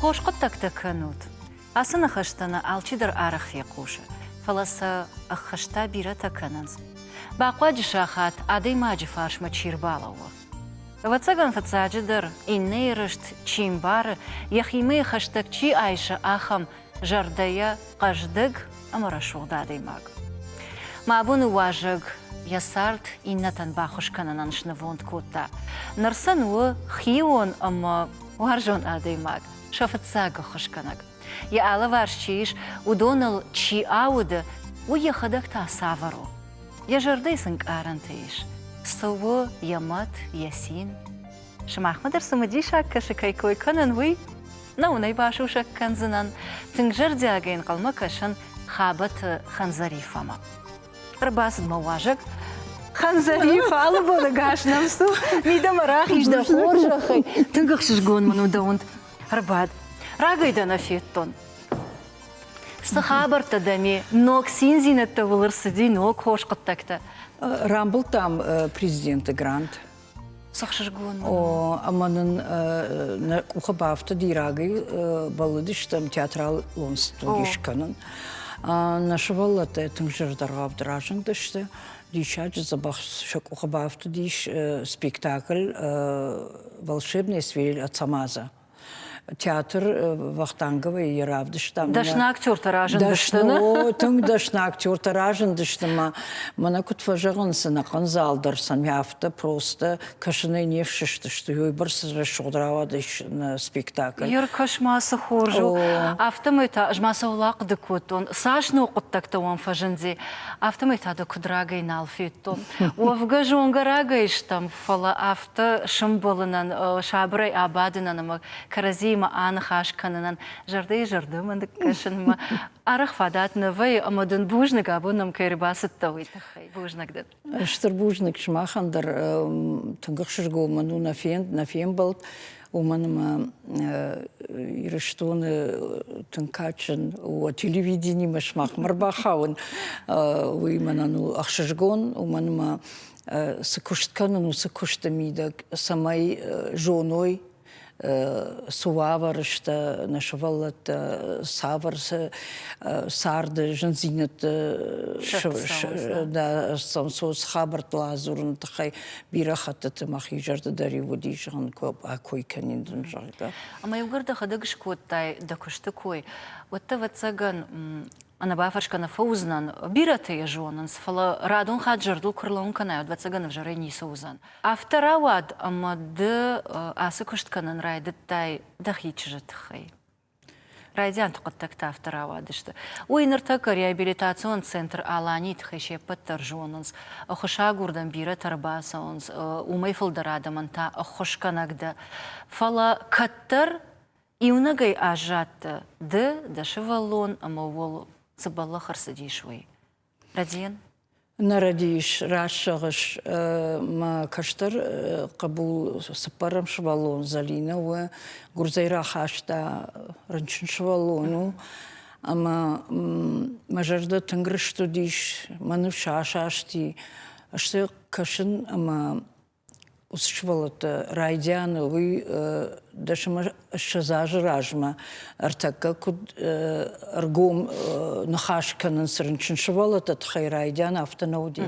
Хорз хъуыддӕгтӕ кӕнут. Ацы ныхӕстӕ нӕ алчидӕр арӕх фехъусы, фӕлӕ сӕ ӕххӕст та бирӕтӕ кӕнынц. Бахъуаджы сахат адӕймаджы фарсмӕ чи рбалӕууы? Ӕвӕццӕгӕн, фыццаджыдӕр, иннӕйы рыст чи мбары, йӕхимӕ хӕстӕг чи айсы, ахӕм зӕрдӕйӕ хъӕздыг ӕмӕ рӕсугъд адӕймаг. Мӕ абоны уазӕг йӕ цард иннӕтӕн баххуыс кӕнынӕн снывонд кодта. Ныр сын у хион ӕмӕ уарзон адӕймаг, сӕ фыццаг ӕххуысгӕнӕг. Йӕ алыварс чи ис, уыдоныл чи ауды, уый йӕхӕдӕг та цавӕр у? Йӕ зӕрдӕйы цы нкъарӕнтӕ ис? Цы у йӕ мӕт, йӕ цин? Сымахмӕ дӕр цымыдисаг кӕсы, кӕй кой кӕнын, уый? Нӕ уын ӕй басусӕг кӕндзынӕн. Тынг зӕрдиагӕй ӕнхъӕлмӕ кӕсын Хабӕты Хандзариффӕмӕ. Ӕрбацыд мӕ уазӕг. Хандзариффӕ, алы боны гас нӕм цу. Мидӕмӕ рахиз дӕ хорзӕхӕй. Тынг ӕхсызгон мын у дӕ уынд. Ӕрбад. Рагӕй дӕ нӕ федтон. Цы хабӕрттӕ дӕм и? Ног циндзинӕдтӕ уыл ӕрцыди, ног хорз хъуыддӕгтӕ. Рамбылдтам президенты грант. Цы хсызгон О, ӕмӕ нын нӕ къухы бафтыди рагӕй бӕллыдыстӕм театралон студи скӕнын. Нӕ сывӕллӕттӕ тынг зӕрдӕргъӕвд разындысты. Диссаджы дзӕбӕх сӕ къухы бафтыдис спектакль «Волшебная свирель Ацамаза». Театр Вахтанговайы йӕ равдыстам. Дӕсны актертӕ разындысты. Дӕсны, тынг дӕсны актертӕ разындысты ма мӕнӕ куыд фӕзӕгъынц, ӕнӕхъӕн зал дӕр сӕм афтӕ просто кӕсынӕй не фсӕстысты. Уыйбӕрц рӕсугъд рауадис нӕ спектакль. Ӕркӕс ма, цы хорз у. Афтӕмӕй та ӕз ма цӕуыл ахъуыды кодтон, цас ног хъуыддӕгтӕ уӕм фӕзынди, афтӕмӕй та дӕ куыд рагӕй нал федтон. Уӕвгӕ зонгӕ рагӕй стӕм, фӕлӕ афтӕ сымбӕлынӕн, сабырӕй абадынӕн ӕмӕ кӕрӕдзиимӕ аныхас кӕнынӕн, зӕрдӕйы зӕрдӕмӕ ныккӕсынмӕ арӕх фадат нӕ вӕййы ӕмӕ дын бузныг, абон нӕм кӕй ӕрбацыдтӕ, уый тыххӕй. Бузныг дын. Стыр бузныг сымахӕн дӕр. Тынг ӕхсызгон мын у нӕ фенд, нӕ фембӕлд, уымӕн ӕмӕ Ирыстоны тынг кадджын у телевидениемӕ сымахмӕ ӕрбахауын, уый мӕнӕн у ӕхсызгон, уымӕн ӕмӕ цы куыст кӕнын, уыцы куысты мидӕг, цӕмӕй зоной, цы уавӕры сты нӕ сывӕллӕттӕ, цавӕр царды зындзинӕдты цӕуынц, хабӕрттыл адзурыны тыххӕй бирӕ хӕттыты мӕхи зӕрды дӕр-иу уыди, зӕгъын, куы акой кӕнин, зӕгъгӕ. Ӕмӕ иугӕр дӕхӕдӕг скодтай дӕ куысты кой, уӕд дӕ, ӕвӕццӕгӕн, ӕнӕбафӕрсгӕ нӕ фӕуыдзынӕн, бирӕтӕ йӕ зонынц, фӕлӕ радон хатт зӕрдыл куы рлӕууын кӕнай, уӕд, ӕвӕццӕгӕн, ӕвзӕрӕй ницы уыдзӕн. Афтӕ рауад, ӕмӕ ды ацы куыст кӕнын райдыдтай дӕхи чызджы тыххӕй. Райдианты хъуыддӕгтӕ афтӕ рауадысты. Уый ныртӕккӕ реабилитацион центр Аланийы тыххӕй се ппӕт дӕр зонынц. Ӕххуысагурдӕм бирӕтӕ ӕрбацӕуынц, уымӕй фылдӕр адӕмӕн та ӕххуысгӕнӕг дӕ. Фӕлӕ кӕддӕр Иунӕгӕй аззадтӕ ды, дӕ сывӕллон ӕмӕ уыл цы бӕллӕх ӕрцыдис, уый. Рӕдийын? Нӕ рӕдийыс, раст зӕгъыс. Мӕ кӕстӕр хъӕбул цыппӕрӕм сывӕллон Зӕлинӕ у, гуырдзӕй рахаста, рынчын сывӕллон у. Ӕмӕ мӕ зӕрдӕ тынг рыст уыдис, мӕ ныфс асасти. Стӕй кӕсын ӕмӕ уыцы сывӕллӕттӕ райдианы уый 10 ӕмӕ 20 азы размӕ ӕртӕккӕ куыд ӕргом ныхас кӕнынц рынчын сывӕллӕтты тыххӕй райдиан афтӕ нӕ уыди.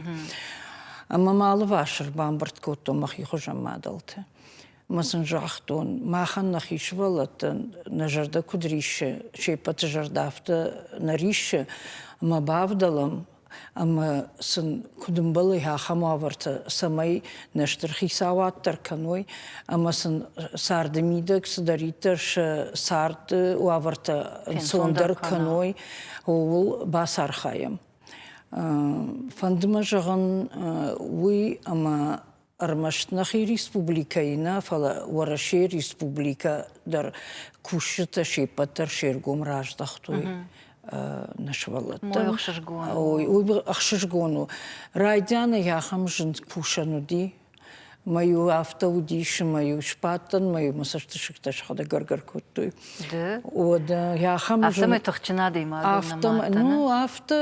Ӕмӕ мӕ алыварс ӕрбамбырд кодтон мӕхи хуызӕн мадӕлты. Ӕмӕ сын загътон, махӕн нӕхи сывӕллӕттӕн нӕ зӕрдӕ куыд риссы, се ппӕты зӕрдӕ афтӕ нӕ риссы, ӕмӕ бавдӕлӕм, ӕмӕ сын куыд ӕмбӕлы ахӕм уавӕртӕ, цӕмӕй нӕ стыр хицауад дӕр кӕной ӕмӕ сын царды мидӕг цыдӕриддӕр сӕ царды уавӕртӕ ӕнцондӕр кӕной, ууыл бацархайӕм. Фӕнды мӕ зӕгъын уый, ӕмӕ ӕрмӕст нӕхи республикӕйы нӕ, фӕлӕ Уӕрӕсейы республикӕ дӕр кусджытӕ се ппӕт дӕр се ргом раздӕхтой нӕ сывӕллӕттӕм. Уый ӕхсызгон у. Райдианы ахӕм зын кусӕн уыди. Мӕ-иу афтӕ уыдис, мӕ-иу сбадтӕн, мӕ-иу мӕ цӕстысыгтӕ сӕхӕдӕг гӕр-гӕр кодтой. Ды? Уӕдӕ ахӕм Афтӕмӕй тыхджын адӕймаг Афтӕ, ну, афтӕ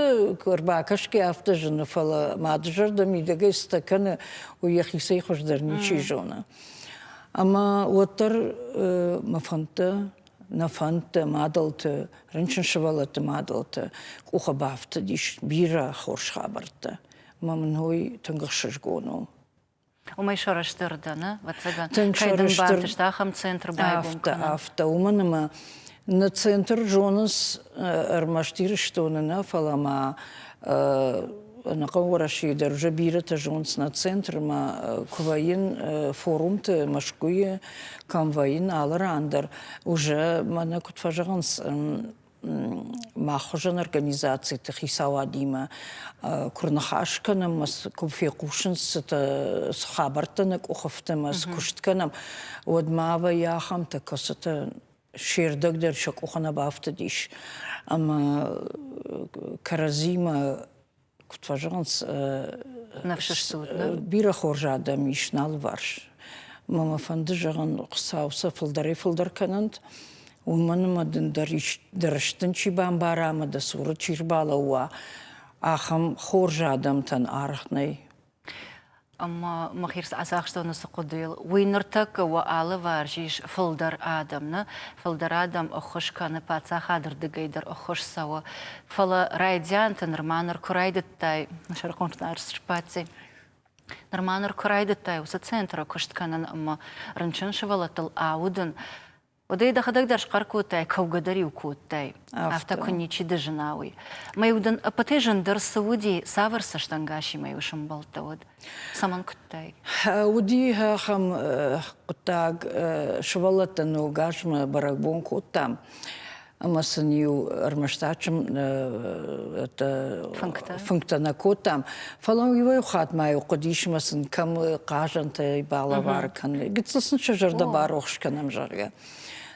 ӕрбакӕсгӕ афтӕ зыны, фӕлӕ мады зӕрдӕ мидӕгӕй цытӕ кӕны, уый йӕхицӕй хуыздӕр ничи зоны. Ӕмӕ уӕддӕр мӕ фӕндтӕ Нӕ фӕндты, мадӕлты, рынчын сывӕллӕтты мадӕлты къухы бафтыдис бирӕ хорз хабӕрттӕ. Ӕмӕ мын уый тынг ӕхсызгон у. Уымӕй сӕрыстыр дӕ, нӕ? Ӕвӕццӕгӕн, кӕй дын бантыст ахӕм центр байгом кӕнын. Афтӕ, уымӕн ӕмӕ нӕ центр зонынц ӕрмӕст Ирыстоны нӕ, фӕлӕ ма ӕнӕхъӕн Уӕрӕсейы дӕр уже бирӕтӕ зонынц нӕ центрмӕ куы вӕййын форумты Мӕскуыйы, кӕм вӕййын алы ран дӕр, уже мӕнӕ куыд фӕзӕгъынц, мах хуызӕн организациты хицауадимӕ куы рныхас кӕнӕм, куы фехъусынц, цы хабӕрттӕ нӕ къухы ӕмӕ цы куыст кӕнӕм, уӕд ма вӕййы ахӕмтӕ, кӕцытӕ се рдӕг дӕр сӕ къухы нӕ бафтыдис. Ӕмӕ кӕрӕдзимӕ куыд фӕзӕгъынц, бирӕ хорз адӕм ис нӕ алыварс. Мӕ мӕ фӕнды зӕгъын, Хуыцау сӕ фылдӕрӕй-фылдӕр кӕнӕнт, уымӕн ӕмӕ дын дӕ рыст дын чи бамбара ӕмӕ дӕ цуры чи рбалӕууа, ахӕм хорз адӕмтӕн аргъ нӕй. Ӕмӕ мӕхи ацахстон уыцы хъуыдыйыл. Уый ныртӕккӕ уӕ алыварс ис фылдӕр адӕм, нӕ? Фылдӕр адӕм ӕххуыс кӕны, паддзахады рдыгӕй дӕр ӕххуыс цӕуы. Фӕлӕ райдианты нырма ныр куы райдыдтай, сӕрхъуынты арц сбадти, нырма ныр куы райдыдтай уыцы центры куыст кӕнын ӕмӕ рынчын сывӕллӕттыл аудын, Уӕдӕ йӕ дӕхӕдӕг дӕр схъӕр кодтай, кӕугӕ дӕр-иу кодтай, афтӕ куы ничи ды зына, уый. Мӕ-иу дын ӕппӕтӕй зындӕр цы уыди, цавӕр цӕстӕнгасимӕ-иу сӕмбӕлдтӕ уӕд? Цӕмӕн куыдтай? Уыди ахӕм хъуыддаг, сывӕллӕттӕн ног азмӕ бӕрӕгбон кодтам. Ӕмӕ сын-иу ӕрмӕст адджын фынгтӕ нӕ кодтам, фӕлӕ иуӕй хатт ма-иу хъуыдис ӕмӕ сын кӕм хъазӕнтӕ балӕвар кӕнын, гыццыл сын сӕ зӕрдӕ барухс кӕнӕм, зӕгъгӕ.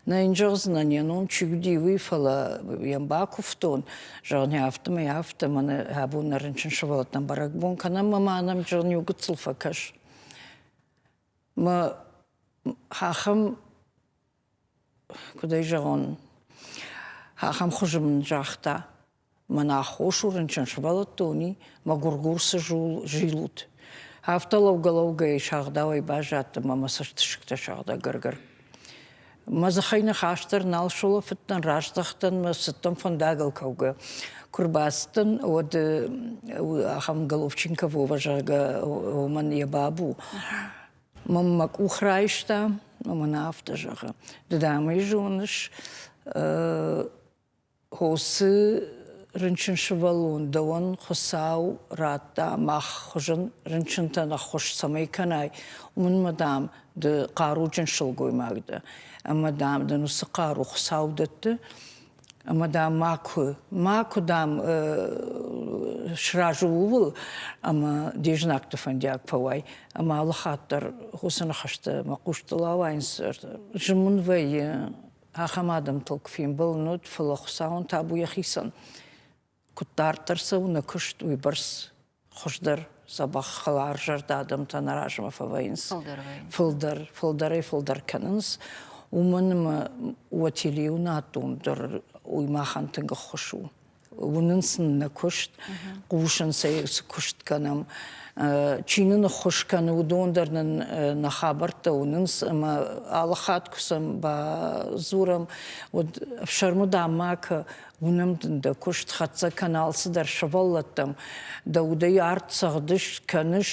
Нӕ йын зӕгъдзынӕн, йӕ ном чи уыди, уый, фӕлӕ йӕм бакуывтон, зӕгъын, афтӕмӕй афтӕ, мӕнӕ абон нӕ рынчын сывӕллӕттӕн бӕрӕгбон кӕнӕм ӕмӕ ма нӕм, зӕгъын, иу гыццыл фӕкӕс. Мӕ ахӕм куыд ӕй зӕгъон, ахӕм хуызы мын загъта, мӕн аххос у рынчын сывӕллӕттони, мӕгуыргур цы зилут. Афтӕ лӕугӕ-лӕугӕйӕ сагъдауӕй баззадтӕн ӕмӕ мӕ цӕстысыгтӕ сагъдӕг гӕр-гӕр. Мӕ дзыхӕй ныхас дӕр нал сулӕфыдтӕн, раздӕхтӕн мӕ цыдтӕн фӕндагыл кӕугӕ. Куы рбацыдтӕн, уӕд ахӕм Головченко Вова, зӕгъгӕ, уымӕн йӕ бабу, Мӕн мӕ къух райста ӕмӕ мын афтӕ зӕгъы: ды дам ӕй зоныс, хосы рынчын сывӕллон дӕуӕн Хуыцау радта мах хуызӕн рынчынтӕн ӕххуыс цӕмӕй кӕнай, уымӕн мӕ, дам, ды хъаруджын сылгоймаг дӕ. Ӕмӕ, дам, дын уыцы хъару Хуыцау дӕтты, ӕмӕ, дам, макуы, макуы, дам, сразы ууыл, ӕмӕ де знӕгты фӕндиаг фӕуай. Ӕмӕ алы хатт дӕр уыцы ныхӕстӕ мӕ хъустыл ауайынц. Зын мын вӕййы ахӕм адӕмтыл куы фембӕлын, уӕд, фӕлӕ Хуыцауӕн табу йӕхицӕн. Куыд дарддӕр цӕуы нӕ куыст, уыйбӕрц хуыздӕр, дзӕбӕх, хӕларзӕрдӕ адӕмтӕ нӕ размӕ фӕвӕййынц. Фылдӕр, фылдӕрӕй-фылдӕр кӕнынц. Уымӕн ӕмӕ уӕ телеуынадон дӕр уый махӕн тынг ӕххуыс у. Уынынц нын нӕ куыст, хъусынц ӕй, цы куыст кӕнӕм. Чи нын ӕххуыс кӕны, уыдон дӕр нын нӕ хабӕрттӕ уынынц ӕмӕ алы хатт куы сӕм бадзурӕм, уӕд ӕфсӕрмы дам ма кӕ, уынӕм дын дӕ куыст, хӕццӕ кӕн алцыдӕр сывӕллӕттӕм, дӕ удӕй арт цӕгъдыс, кӕныс,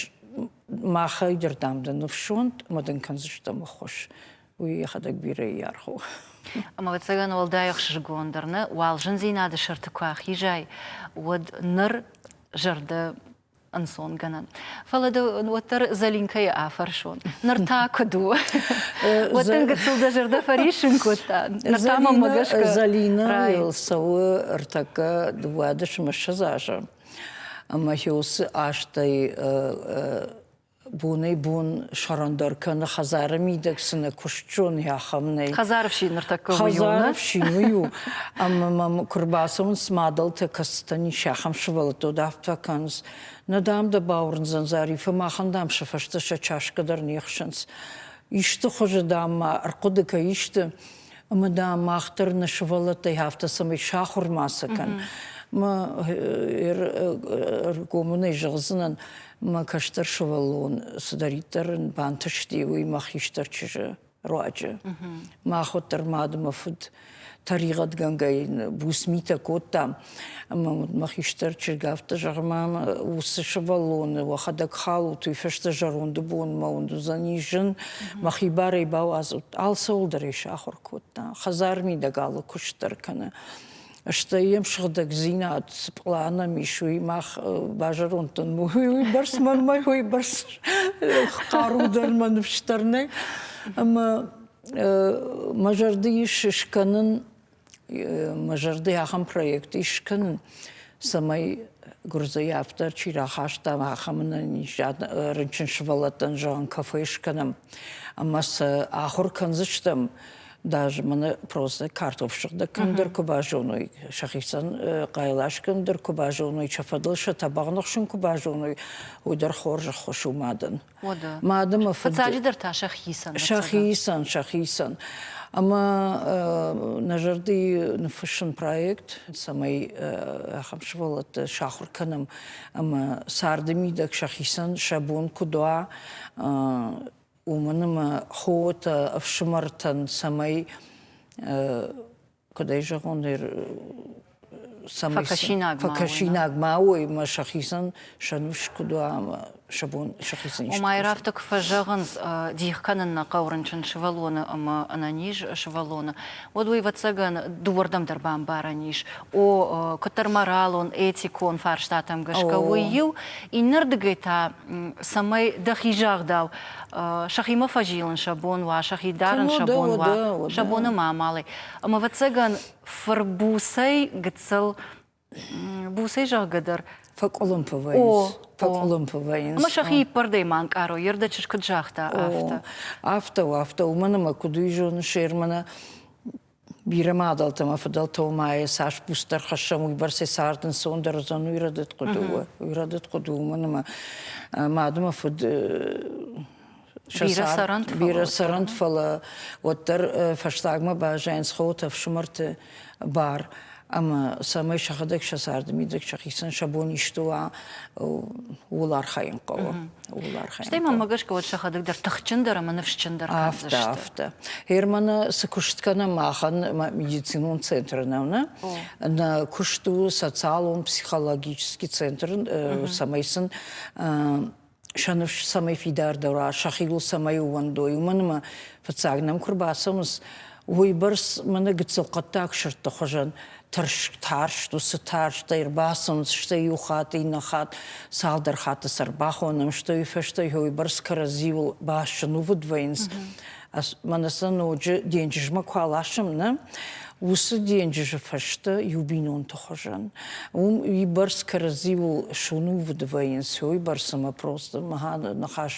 махӕй дӕр, дам, дӕ ныфсонд ӕмӕ дын кӕндзыстӕм ӕххуыс. Уый йӕхӕдӕг бирӕ аргъ у. Ӕмӕ ӕвӕццӕгӕн уӕлдай ӕхсызгондӕр нӕ уал зындзинады сӕрты куы ахизай, уӕд ныр зӕрдӕ ӕнцонгӕнӕн. Фӕлӕ дӕ уӕддӕр Зӕлинкӕйы афӕрсон. Ныр та куыд у? Уӕд дын гыццыл дӕ зӕрдӕ фӕриссын кодта. Ныр та мӕнмӕ гӕсгӕ Зӕлинӕйыл цӕуы ӕртӕккӕ 22 азы. Ӕмӕ уыцы азтӕй бонӕй-бон сӕрӕндӕр кӕны хӕдзары мидӕг цы нӕ куыст зоны, ахӕм нӕй. Хӕдзары фсин ныртӕккӕ уый у, Хӕдзары фсин уый у. Ӕмӕ мӕм куы рбацӕуынц мадӕлтӕ, кӕцытӕн ис ахӕм сывӕллӕттӕ, уӕд афтӕ кӕнынц. Нӕ, дам, дӕ бауырндзӕн, Зарифӕ, махӕн, дам, сӕ фӕстӕ сӕ чашкӕ дӕр не хсынц. Исты хуызы, дам, ма ӕрхъуыды кӕ исты, ӕмӕ, дам, мах дӕр нӕ сывӕллӕттӕй афтӕ цӕмӕй сахуыр ма сӕ кӕн. Мӕ ӕргомонӕй зӕгъдзынӕн, мӕ кӕстӕр сывӕллон цыдӕриддӕр ын бантысти, уый мӕ хистӕр чызджы. руаджы. Мах уӕддӕр мад ӕмӕ фыд тӕригъӕдгӕнгӕ йын буц митӕ кодтам. Ӕмӕ мӕ хистӕр чызг афтӕ зӕгъы, мамӕ, уыцы сывӕллоны уӕхӕдӕг халут, уый фӕстӕ зӕронды бонмӕ уын уыдзӕни зын, мӕхи барӕй бауадзут. Алцӕуыл дӕр ӕй сахуыр кодта. Хӕдзар мидӕг алы куыст дӕр кӕны. Стӕй йӕм сыгъдӕгдзинад цы пъланӕм ис, уый мах базӕронд дӕн, уый бӕрц мӕнмӕ уый бӕрц хъару дӕр мӕ ныфс дӕр нӕй. Ӕмӕ мӕ зӕрды ис скӕнын, мӕ зӕрды ахӕм проект ис скӕнын, цӕмӕй гуырдзыйы афтӕ чи рахаста, ахӕм рынчын сывӕллӕттӕн зӕгъын кафе скӕнӕм ӕмӕ сӕ ахуыр кӕндзыстӕм даже мӕнӕ просто картоф сыгъдӕг кӕндӕр куы базоной, сӕхицӕн хъайлас кӕндӕр куы базоной, сӕ фӕдыл сӕ тӕбӕгъ ныхсын куы базоной, уый дӕр хорз ӕххуыс у мадӕн. Мад ӕмӕ фыд. Фыццаджыдӕр та сӕхицӕн. Сӕхицӕн, сӕхицӕн. Ӕмӕ нӕ зӕрдыйы ныффыссын проект, цӕмӕй ахӕм сывӕллӕтты сахуыр кӕнӕм ӕмӕ царды мидӕг сӕхицӕн сӕ бон куыд уа, уымӕн ӕмӕ хотӕ, ӕфсымӕртӕн, цӕмӕй, куыд ӕй зӕгъон, цӕмӕй фӕкӕсинаг ма уой ӕмӕ сӕхицӕн сӕ ныфс куыд уа ӕмӕ сӕ бон сӕхицӕн исты. Ома афтӕ куы фӕзӕгъынц, дих кӕнын нӕ хъӕуы рынчын сывӕллоны ӕмӕ ӕнӕниз сывӕллоны, уӕд уый, ӕвӕццӕгӕн, дыууӕрдӕм дӕр бамбарӕн ис. О, куыддӕр моралон, этикон фарстатӕм гӕсгӕ уый иу, иннӕрдыгӕй та цӕмӕй дӕхи загъдау сӕхимӕ фӕзилын сӕ бон уа, сӕхи дарын сӕ бон уа, сӕ боны ма амалой. Ӕмӕ, ӕвӕццӕгӕн, фырбуцӕй гыццыл буцӕй зӕгъгӕ дӕр фӕкъуылымпы вӕййынц. Фӕкъуылымпы вӕййынц. Ӕмӕ сӕхи иппӕрдӕй ма ӕнкъарой, йе рдӕ чызг куыд загъта, афтӕ. Афтӕ у, афтӕ, уымӕн ӕмӕ куыд уый зоныс, Ермана, бирӕ мадӕлтӕ ӕмӕ фыдӕлтӕ уымӕй цас буцдӕр хӕссӕм, уыйбӕрцӕй цард ӕнцондӕр уыдзӕн, уый рӕдыд хъуыды у. Уый рӕдыд хъуыды у, уымӕн ӕмӕ мад ӕмӕ фыд бирӕ цӕрӕнт, бирӕ цӕрӕнт, фӕлӕ уӕддӕр фӕстагмӕ баззайынц хотӕ, ӕфсымӕрты бар ӕмӕ цӕмӕй сӕхӕдӕг сӕ царды мидӕг сӕхицӕн сӕ бон исты уа, ууыл архайын хъӕуы. Ууыл архайын Стӕй мӕнмӕ гӕсгӕ уӕд сӕхӕдӕг дӕр тыхджындӕр ӕмӕ ныфсджындӕр кӕндзысты. Афтӕ, афтӕ. Германы цы куыст кӕнӕм махӕн медицинон центры нӕу, нӕ? Нӕ куыст у социалон-психологический центр, цӕмӕй сын сӕ ныфс цӕмӕй фидардӕр уа, сӕхиуыл цӕмӕй ууӕндой, уымӕн ӕмӕ фыццаг нӕм куы рбацӕуынц, уыйбӕрц мӕнӕ гыццыл хъӕддаг сырдты хуызӕн тарст, уыцы тарстӕй ӕрбацӕуынц, стӕй иу хатт, иннӕ хатт, цалдӕр хатты сӕ ӕрбахонӕм, стӕй уый фӕстӕ уыйбӕрц кӕрӕдзиуыл бассынувыд вӕййынц. Мӕнӕ сӕ ноджы денджызмӕ куы аласӕм, нӕ, уыцы денджызы фӕстӕ иу бинонты хуызӕн. Уым уыйбӕрц кӕрӕдзиуыл сунувыд вӕййынц, уыйбӕрц ӕмӕ просто ныхас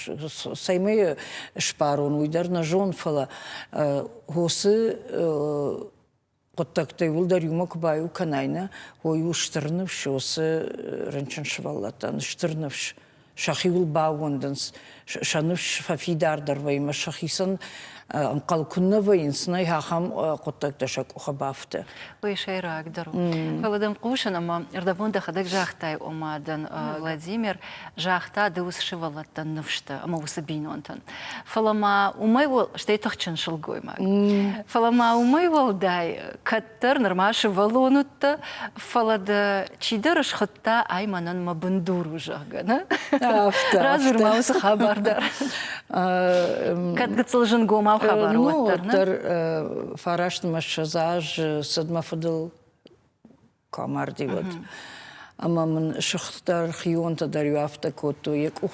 цӕмӕй сбарон, уый дӕр нӕ зон, фӕлӕ уыцы хъуыддӕгтӕ иууылдӕр иумӕ куы баиу кӕнай, нӕ, уый у стыр ныфс уыцы рынчын сывӕллӕттӕн, стыр ныфс. Сӕхиуыл баууӕндынц, сӕ ныфс фӕфидардӕр вӕййы ӕмӕ сӕхицӕн ӕнхъӕл куыннӕ вӕййынц, нӕй ахӕм хъуыддӕгтӕ сӕ къухы бафты. Уый сӕйрагдӕр у. Фӕлӕ дӕм хъусын ӕмӕ ӕрдӕбон дӕхӕдӕг загътай, ома дын Владимир загъта, ды уыцы сывӕллӕттӕн ныфс дӕ ӕмӕ уыцы бинонтӕн. Фӕлӕ ма уымӕй стӕй тыхджын сылгоймаг. Фӕлӕ ма уымӕй уӕлдай кӕддӕр нырма сывӕллон уыдтӕ, фӕлӕ дӕ чидӕр схуыдта, ай мӕнӕн мӕ бындур у, зӕгъгӕ, нӕ? Афтӕ. Радзур ма уыцы хабар дӕр. Кӕд гыццыл зынгомау хабар уӕддӕр, нӕ? Уӕддӕр фарастмӕ ссӕдз азы цыд мӕ фыдыл куы амарди, уӕд. Ӕмӕ мын сых дӕр, хионтӕ дӕр-иу афтӕ кодтой, йӕ къух,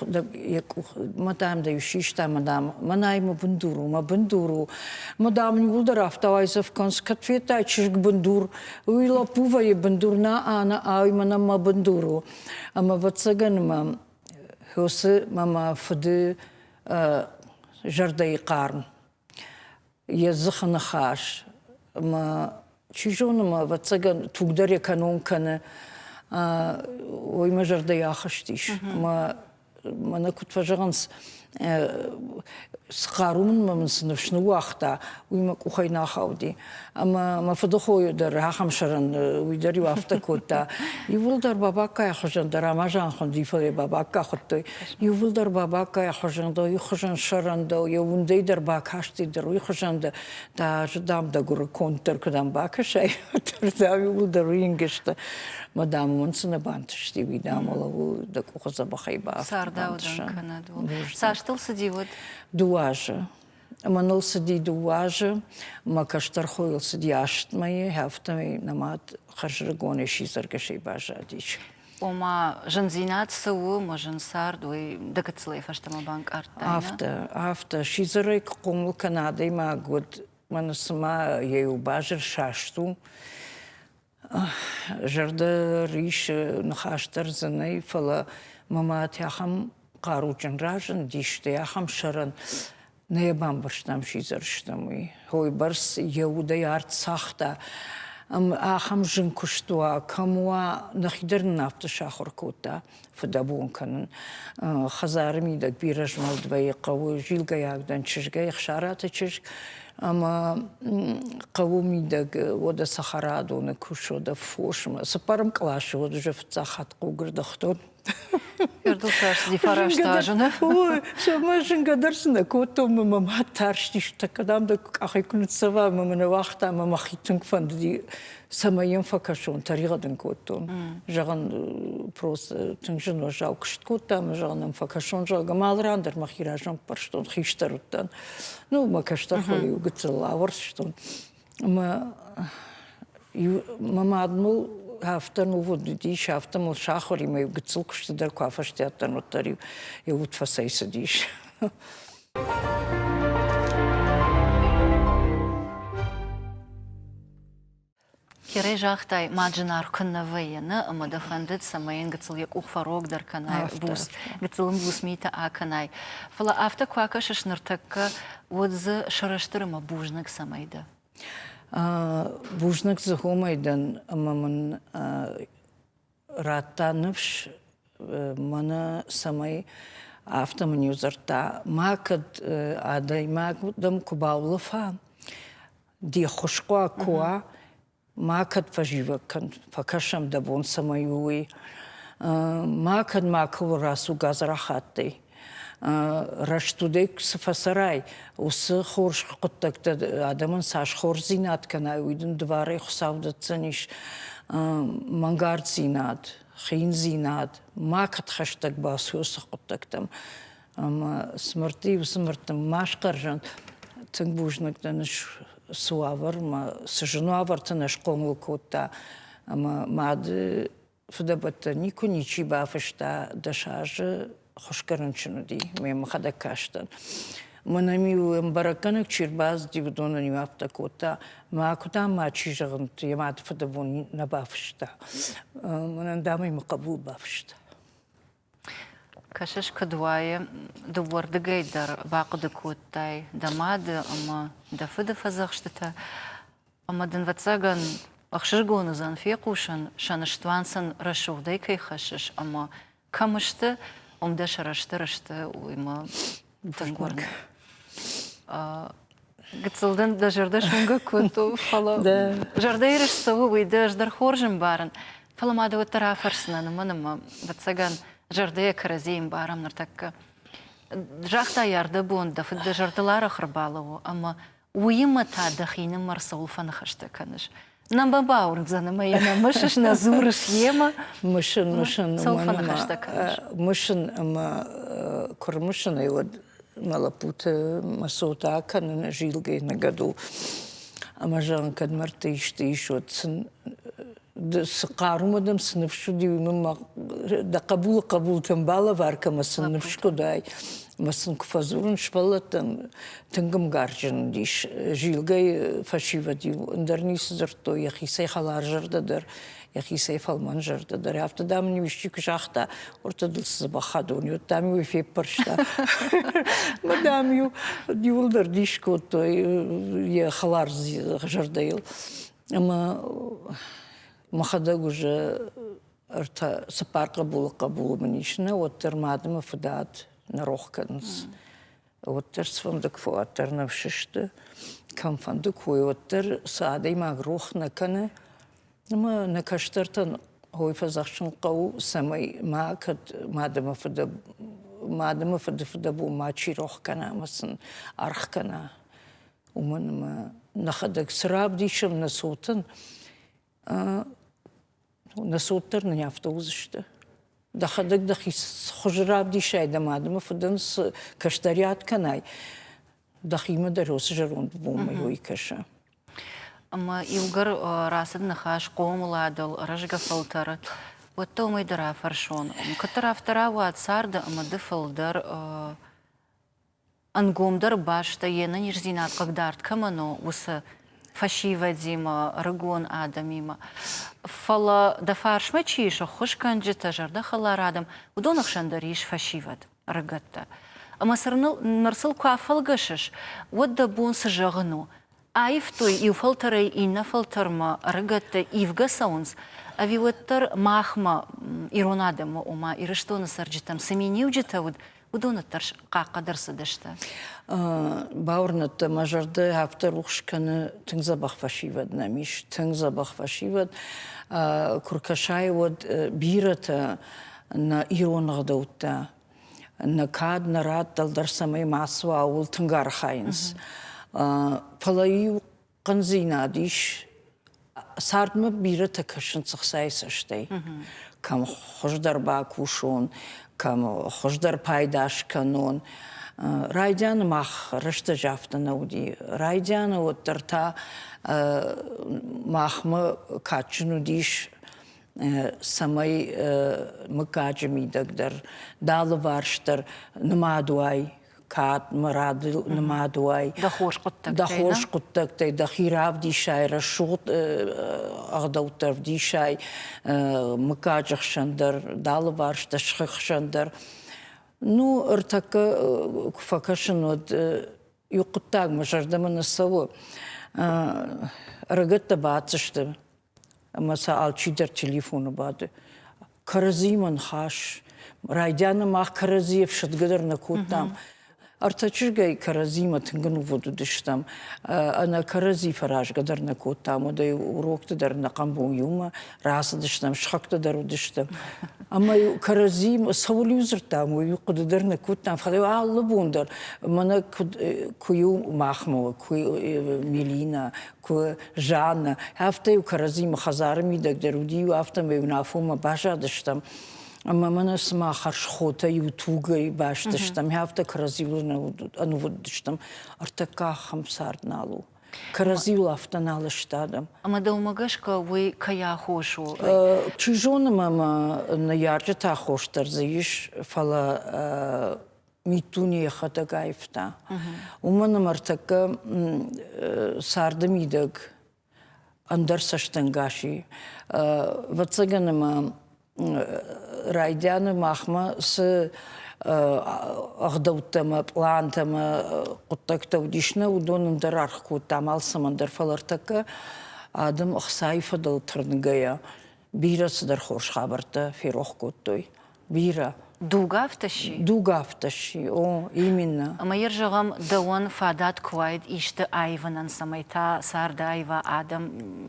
йӕ къух, мӕ дам дӕ-иу систа, мӕ дам, мӕнӕй мӕ бындур у, мӕ бындур у. Мӕ дам, иууылдӕр афтӕ уайдзӕф кӕнынц, кӕд федтай чызг бындур, уый лӕппу вӕййы бындур, нӕ, нӕ, уый мӕнӕн мӕ бындур у. Ӕмӕ ӕвӕццӕгӕн мӕ уыцы мӕ мӕ фыды зӕрдӕйы хъарм йӕ дзыхы ныхас ӕмӕ чи зоны мӕ ӕвӕццӕгӕн туг дӕр йӕ кӕнон кӕны, уый мӕ зӕрдӕйы ахызтис. Ӕмӕ мӕнӕ куыд фӕзӕгъынц, Цы хъару мын мӕ мын цы ныфс ныууагъта, уый мӕ къухӕй нӕ хауди. Ӕмӕ мӕ фыдыхойы дӕр ахӕм сӕрӕн уый дӕр-иу афтӕ кодта. Иууылдӕр Бабаккайы хуызӕн дӕр Рамазан хуынди, фӕлӕ Бабакка хуыдтой. Иууылдӕр Бабаккайы хуызӕн дӕ, уый хуызӕн сӕрӕн дӕ, йӕ уындӕй дӕр бакастӕй дӕр уый хуызӕн дӕ. Дӕ дам дӕ гуыры конд дӕр куы дӕм бакӕсай, уӕддӕр дам иууылдӕр уый ӕнгӕстӕ. Мӕ дам уымӕн цы нӕ бантысти, уый дам уӕлӕуыл дӕ къухы дзӕбӕхӕй бафтыд. Цардаудӕн кӕнӕд. Цас дыл цыди уӕд? Дыууӕ азы. Ӕмӕ ныл цыди дыууӕ азы, мӕ кӕстӕр хойыл цыди аст мӕйы, афтӕмӕй нӕ мад хӕрзрыгонӕй сидзӕргӕсӕй баззадис. Ома, зындзинад цы у, мӕ зын цард, уый дӕ гыццылӕй фӕстӕмӕ банкъардтай? Афтӕ, афтӕ. Сидзӕрӕй куы хъомыл кӕна адӕймаг, уӕд мӕнӕ цыма йӕ иу базыр саст у, Зӕрдӕ рисы, ныхас дӕр дзы нӕй, фӕлӕ мӕ мад ахӕм хъаруджын разындис, стӕй ахӕм сӕрӕн нӕ йӕ бамбӕрстам сидзӕр стӕм, уый. Уыйбӕрц йӕ удӕй арт цагъта. Ӕмӕ ахӕм зын куыст уа, кӕм уа, нӕхи дӕр нын афтӕ сахуыр кодта фыдӕбон кӕнын. Хӕдзары мидӕг бирӕ змӕлд вӕййы хъӕуы зилгӕйаг дӕн чызгӕй, Ӕхсараты чызг, ӕмӕ хъӕуы мидӕг уӕдӕ цӕхӕрадоны куыс, уӕдӕ фосмӕ. Цыппӕрӕм къласы уӕд уже фыццаг хатт хъуг ӕрдыгътон. Зӕрдыл цас фараст азы, нӕ? Ой, сӕмӕ зынгӕ дӕр цы нӕ кодтон, мӕ мӕ мад тарстис, тӕккӕ дам дӕ къахӕй куы ныццӕва, ӕмӕ мӕ нӕ уагъта, ӕмӕ мӕхи тынг фӕндыди цӕмӕй йӕм фӕкӕсон, тӕригъӕд ын кодтон. Зӕгъын, просто тынг зын уӕззау куыст кодта ӕмӕ зӕгъын ӕм фӕкӕсон, зӕгъгӕ, ӕмӕ алы ран дӕр мӕхи размӕ ӕппӕрстон, хистӕр уыдтӕн. Ну, мӕ кӕстӕр хо-иу гыццыл ауӕрстон. Ӕмӕ мӕ мад мыл афтӕ нувыд уыдис, афтӕ мыл сахуыр и, мӕ-иу гыццыл куысты дӕр куы афӕстиат дӕн, уӕддӕр-иу йӕ уд фӕцӕйцыдис. Хирӕй загътай, мад зынаргъ куыннӕ вӕййы, нӕ, ӕмӕ дӕ фӕндыд, цӕмӕй йын гыццыл йӕ къух фӕрогдӕр кӕнай, буц, гыццыл ын буц митӕ акӕнай. Фӕлӕ афтӕ куы акӕсыс ныртӕккӕ, уӕд дзы сӕрыстыр ӕмӕ бузныг цӕмӕй дӕ? Бузныг дзы уымӕй дӕн, ӕмӕ мын радта ныфс мӕнӕ цӕмӕй афтӕ мын-иу дзырдта, ма кӕд адӕймаг дӕм куы баулӕфа, де ххуысхъуаг куы уа, макӕд фӕзивӕг кӕн, фӕкӕсӕм дӕ бон цӕмӕй у, уый. Макӕд макӕуыл рацу гадзрахаттӕй. Рӕстудӕй цы фӕцӕрай, уыцы хорз хъуыддӕгтӕ адӕмӕн цас хорздзинад кӕнай, уый дын дывӕрӕй Хуыцау дӕтдзӕнис. Мӕнгарддзинад, хиндзинад, макӕд хӕстӕг бацу уыцы хъуыддӕгтӕм. Ӕмӕ смыртты уыцы мыртты ма схъӕрзӕнт. Тынг бузныг дӕн, цы уавӕрмӕ, цы зын уавӕрты нӕ схъомыл кодта. Ӕмӕ мады фыдӕбӕттӕ никуы ничи бафыста, дӕс азы хуысгӕ рынчын уыди, ме мӕхӕдӕг кастӕн. Мӕнӕн-иу ӕмбӕрӕггӕнӕг чи рбацыди, уыдонӕн-иу афтӕ кодта, макуы, дам, мачи зӕгъынт, йӕ мады фыдӕбон нӕ бафыста. Мӕнӕн, дам, ӕй мӕ хъӕбул бафыста. Кӕсыс, куыд уайы, дыууӕрдыгӕй дӕр бахъуыды кодтай дӕ мады ӕмӕ дӕ фыды фӕдзӕхстытӕ. Ӕмӕ дын, ӕвӕццӕгӕн, ӕхсызгон уыдзӕн фехъусын, сӕ ныстуан сын рӕсугъдӕй кӕй хӕссыс ӕмӕ кӕм сты, уым дӕ сӕрыстыр сты, уый мӕ тынг уырны. Гыццыл дын дӕ зӕрдӕ суынгӕг кодтон, фӕлӕ зӕрдӕйы рыст цӕуы, уый дӕ ӕз дӕр хорз ӕмбарын. Фӕлӕ ма дӕ уӕддӕр афӕрсдзынӕн, уымӕн ӕмӕ, ӕвӕццӕгӕн, зӕрдӕйӕ кӕрӕдзийы ӕмбарӕм ныртӕккӕ. Загъта йӕ ӕрдӕбон, дӕ фыд дӕ зӕрдыл арӕх ӕрбалӕууы ӕмӕ уыимӕ та дӕхинымӕр цӕуыл фӕныхӕстӕ кӕныс? Нӕ мӕ бауырндзӕн ӕмӕ йӕ нӕ мысыс, нӕ дзурыс йемӕ. Мысын, мысын. Цӕуыл фӕныхӕстӕ кӕныс? Мысын ӕмӕ куы рымысын ӕй, уӕд мӕ лӕппуты мӕ цот акӕнын зилгӕ ныгӕд у. Ӕмӕ зӕгъын, кӕд мӕрдты исты ис, уӕд сын цы хъару дӕм цы ныфс уыди, уый мын мӕ дӕ хъӕбулы хъӕбултӕн балӕвар кӕн ӕмӕ сын ныфс куыд ай. Ӕмӕ сын куы фӕдзурын сывӕллӕттӕн, тынг ӕмгарджын уыдис. Зилгӕйы фӕсивӕд-иу ӕндӕр ницы дзырдтой, йӕхицӕй хӕларзӕрдӕ дӕр, йӕхицӕй фӕлмӕнзӕрдӕ дӕр. Афтӕ, дам, ын-иу исчи куы загъта, уӕртӕ дыл цы дзӕбӕх хӕдон уӕд, дам-иу уый феппӕрста. Мӕ, дам-иу иууылдӕр дис кодтой йӕ хӕлар зӕрдӕйыл. Ӕмӕ мӕхӕдӕг уже ӕртӕ цыппар хъӕбулы хъӕбулы мын ис, нӕ, уӕддӕр мады мӕ фыдад. нӕ рох кӕнынц. Уӕддӕр цыфӕнды куы фӕуа, уӕддӕр нӕ фсысты. Кӕмфӕнды куы уой, уӕддӕр сӕ адӕймаг рох нӕ кӕны. Ӕмӕ нӕ кӕстӕртӕн хой фӕдзӕхсын хъӕуы, цӕмӕй ма кӕд мад ӕмӕ фыды мад ӕмӕ фыды фыдӕбон мачи рох кӕна ӕмӕ сын аргъ кӕна. Уымӕн ӕмӕ нӕхӕдӕг цы равдисӕм нӕ цотӕн, нӕ цот дӕр нын афтӕ уыдзысты. Дӕхӕдӕг дӕхи цы хуызы равдисай дӕ мад ӕмӕ фыдӕн цы кӕстӕриат кӕнай, дӕхимӕ дӕр уыцы зӕронд бонмӕ уый кӕсы. Ӕмӕ иугӕр рацыд ныхас хъомыладыл, рӕзгӕ фӕлтӕры, уӕд дӕ уымӕй дӕр афӕрсон. Куыддӕр афтӕ рауад царды ӕмӕ ды фылдӕр ӕнгомдӕр бӕстӕ йе нӕниздзинад хъыгдард кӕмӕн у, уыцы фӕсивӕдимӕ, ӕрыгон адӕмимӕ. Фӕлӕ дӕ фарсмӕ чи ис ӕххуысгӕнджытӕ, зӕрдӕхӕлар адӕм, уыдон ӕхсӕн дӕр ис фӕсивӕд, ӕрыгӕттӕ. Ӕмӕ ныр сыл куы афӕлгӕсыс, уӕд дӕ бон цы зӕгъын у? Аивтой иу фӕлтӕрӕй иннӕ фӕлтӕрмӕ ӕрыгӕттӕ ивгӕ цӕуынц, ӕви уӕддӕр махмӕ, ирон адӕммӕ, ома Ирыстоны цӕрджытӕм цы миниуджытӕ уыд, уыдоны дӕр хъахъхъӕд ӕрцыдысты? Бауырныдта, мӕ зӕрдӕ афтӕ рухс кӕны, тынг дзӕбӕх фӕсивӕд нӕм ис, тынг дзӕбӕх фӕсивӕд. Куы ркӕсай, уӕд бирӕтӕ нӕ ирон ӕгъдӕуттӕ нӕ кад, нӕ рад дӕлдӕр цӕмӕй ма суа, ууыл тынг архайынц. Фӕлӕ иу хъӕндзинад ис, цардмӕ бирӕтӕ кӕсынц ӕхцайы цӕстӕй. Кӕм хуыздӕр бакусон, кӕм хуыздӕр пайда скӕнон. Райдианы мах рӕстӕджы афтӕ нӕ уыди. Райдианы уӕддӕр та махмӕ кадджын уыдис цӕмӕй мыггаджы мидӕг дӕр, дӕ алыварс дӕр нымад уай, кад мӕ нымад уай. Дӕ хорз хъуыддӕгтӕй. Дӕ хорз хъуыддӕгтӕй дӕхи равдисай, рӕсугъд ӕгъдӕуттӕ ӕвдисай мыггаджы хсӕн дӕр, дӕ алыварс дӕ сыхы хсӕн дӕр. Ну, ӕртӕккӕ куы фӕкӕсын, уӕд иу хъуыддаг мӕ зӕрдӕмӕ нӕ цӕуы. Ӕрыгӕттӕ баддзысты ӕмӕ сӕ алчидӕр телефоны бады. Кӕрӕдзиимӕ ныхас. Райдианы мах кӕрӕдзийы ӕфсӕдгӕ дӕр нӕ кодтам. Ӕртӕ чызгӕй кӕрӕдзимӕ тынг ӕнувыд уыдыстӕм. Ӕнӕ кӕрӕдзи фӕразгӕ дӕр нӕ кодтам. Уӕдӕй урокты дӕр нӕ хъӕмбон иумӕ рацыдыстӕм, сыхӕгтӕ дӕр уыдыстӕм. Ӕмӕ-иу кӕрӕдзимӕ цӕуыл-иу дзырдтам, уый хъуыды дӕр нӕ кодтам. Фӕлӕ алы бон дӕр мӕнӕ куы-иу махмӕ, куы Мелина, куы Жанна, афтӕ-иу кӕрӕдзимӕ хӕдзары мидӕг дӕр уыди-иу, афтӕмӕй уынаффӕмӕ баззадыстӕм. Ӕмӕ мӕнӕ цыма хӕрзхотӕ иу тугӕй баст стӕм, афтӕ кӕрӕдзиуыл ӕнувыд стӕм. Ӕртӕккӕ ахӕм цард нал у. Кӕрӕдзиуыл афтӕ нал сты адӕм. Ӕмӕ дӕумӕ гӕсгӕ уый кӕй аххос у? Чи зоны мӕ мӕ ныййарджыты аххос дӕр дзы ис, фӕлӕ миддуне йӕхӕдӕг аивта. Уымӕн ӕмӕ ӕртӕккӕ царды мидӕг ӕндӕр цӕстӕнгас и. Ӕвӕццӕгӕн ӕмӕ райдианы махмӕ цы ӕгъдӕуттӕ ӕмӕ пълантӕ ӕмӕ хъуыддӕгтӕ уыдис, нӕ уыдон ӕндӕр аргъ кодтам алцӕмӕн дӕр, фӕлӕ ӕртӕккӕ адӕм ӕхцайы фӕдыл тырнгӕйӕ бирӕ цыдӕр хорз хабӕрттӕ ферох кодтой. Бирӕ. Дуг афтӕ сси? Дуг афтӕ сси, о, именно. Ӕмӕ йӕ зӕгъӕм, дӕуӕн фадат куы уаид исты аивынӕн, цӕмӕй та царды аива адӕм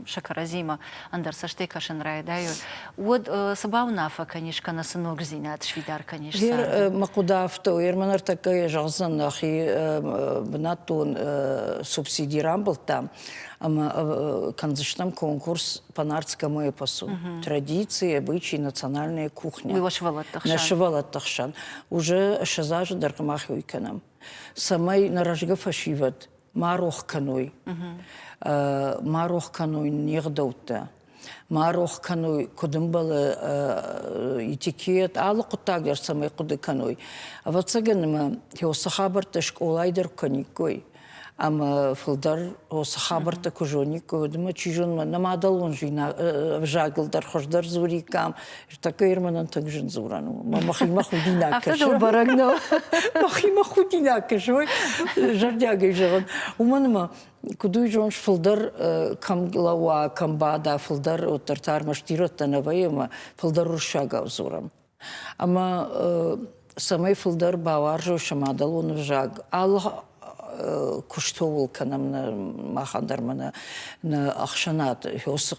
сӕ кӕрӕдзимӕ ӕндӕр цӕстӕй кӕсын райдайой, уӕд цы бауынаффӕ кӕнис кӕнӕ цы ногдзинад сфидар кӕнис царды? Мӕ хъуыды афтӕ у, Ерман ӕртӕккӕ йӕ зӕгъдзӕн, нӕхи бынӕттон субсиди рамбылдтам ӕмӕ кӕндзыстӕм конкурс по нартскому эпосу. Традиции, обычаи, национальная кухня. Уый уӕ сывӕллӕтты хсӕн? Нӕ сывӕллӕтты хсӕн. Уже 20 азы дӕргъы мах уый кӕнӕм. Цӕмӕй нӕ рӕзгӕ фӕсивӕд ма рох кӕной, ма рох кӕной не гъдӕуттӕ, ма рох кӕной, куыд ӕмбӕлы этикет, алы хъуыддаг дӕр цӕмӕй хъуыды кӕной. Ӕвӕццӕгӕн ӕмӕ уыцы хабӕрттӕ скъолайы дӕр куы кӕниккой, ӕмӕ фылдӕр цы хабӕрттӕ куы зониккой, уӕд ӕмӕ чи зоны, нӕ мадӕлон ӕвзагыл дӕр хуыздӕр дзуриккам. Ӕртӕккӕ Ерманӕн тынг зын дзурӕн у. Мӕхимӕ худинаг кӕсы. Афтӕ дыл бӕрӕг нӕу. Мӕхимӕ худинаг кӕсы, зӕрдиагӕй зӕгъын. Уымӕн ӕмӕ куыд уый зоныс, фылдӕр кӕм лӕууа, кӕм бада, фылдӕр уӕддӕр та ӕрмӕст ирӕттӕ нӕ вӕййы ӕмӕ фылдӕр уырыссагау дзурӕм. Ӕмӕ цӕмӕй фылдӕр бауарзой сӕ мадӕлон ӕвзаг, алы куыстыл кӕнӕм нӕ махӕн дӕр мӕнӕ нӕ ӕхсӕнад уыцы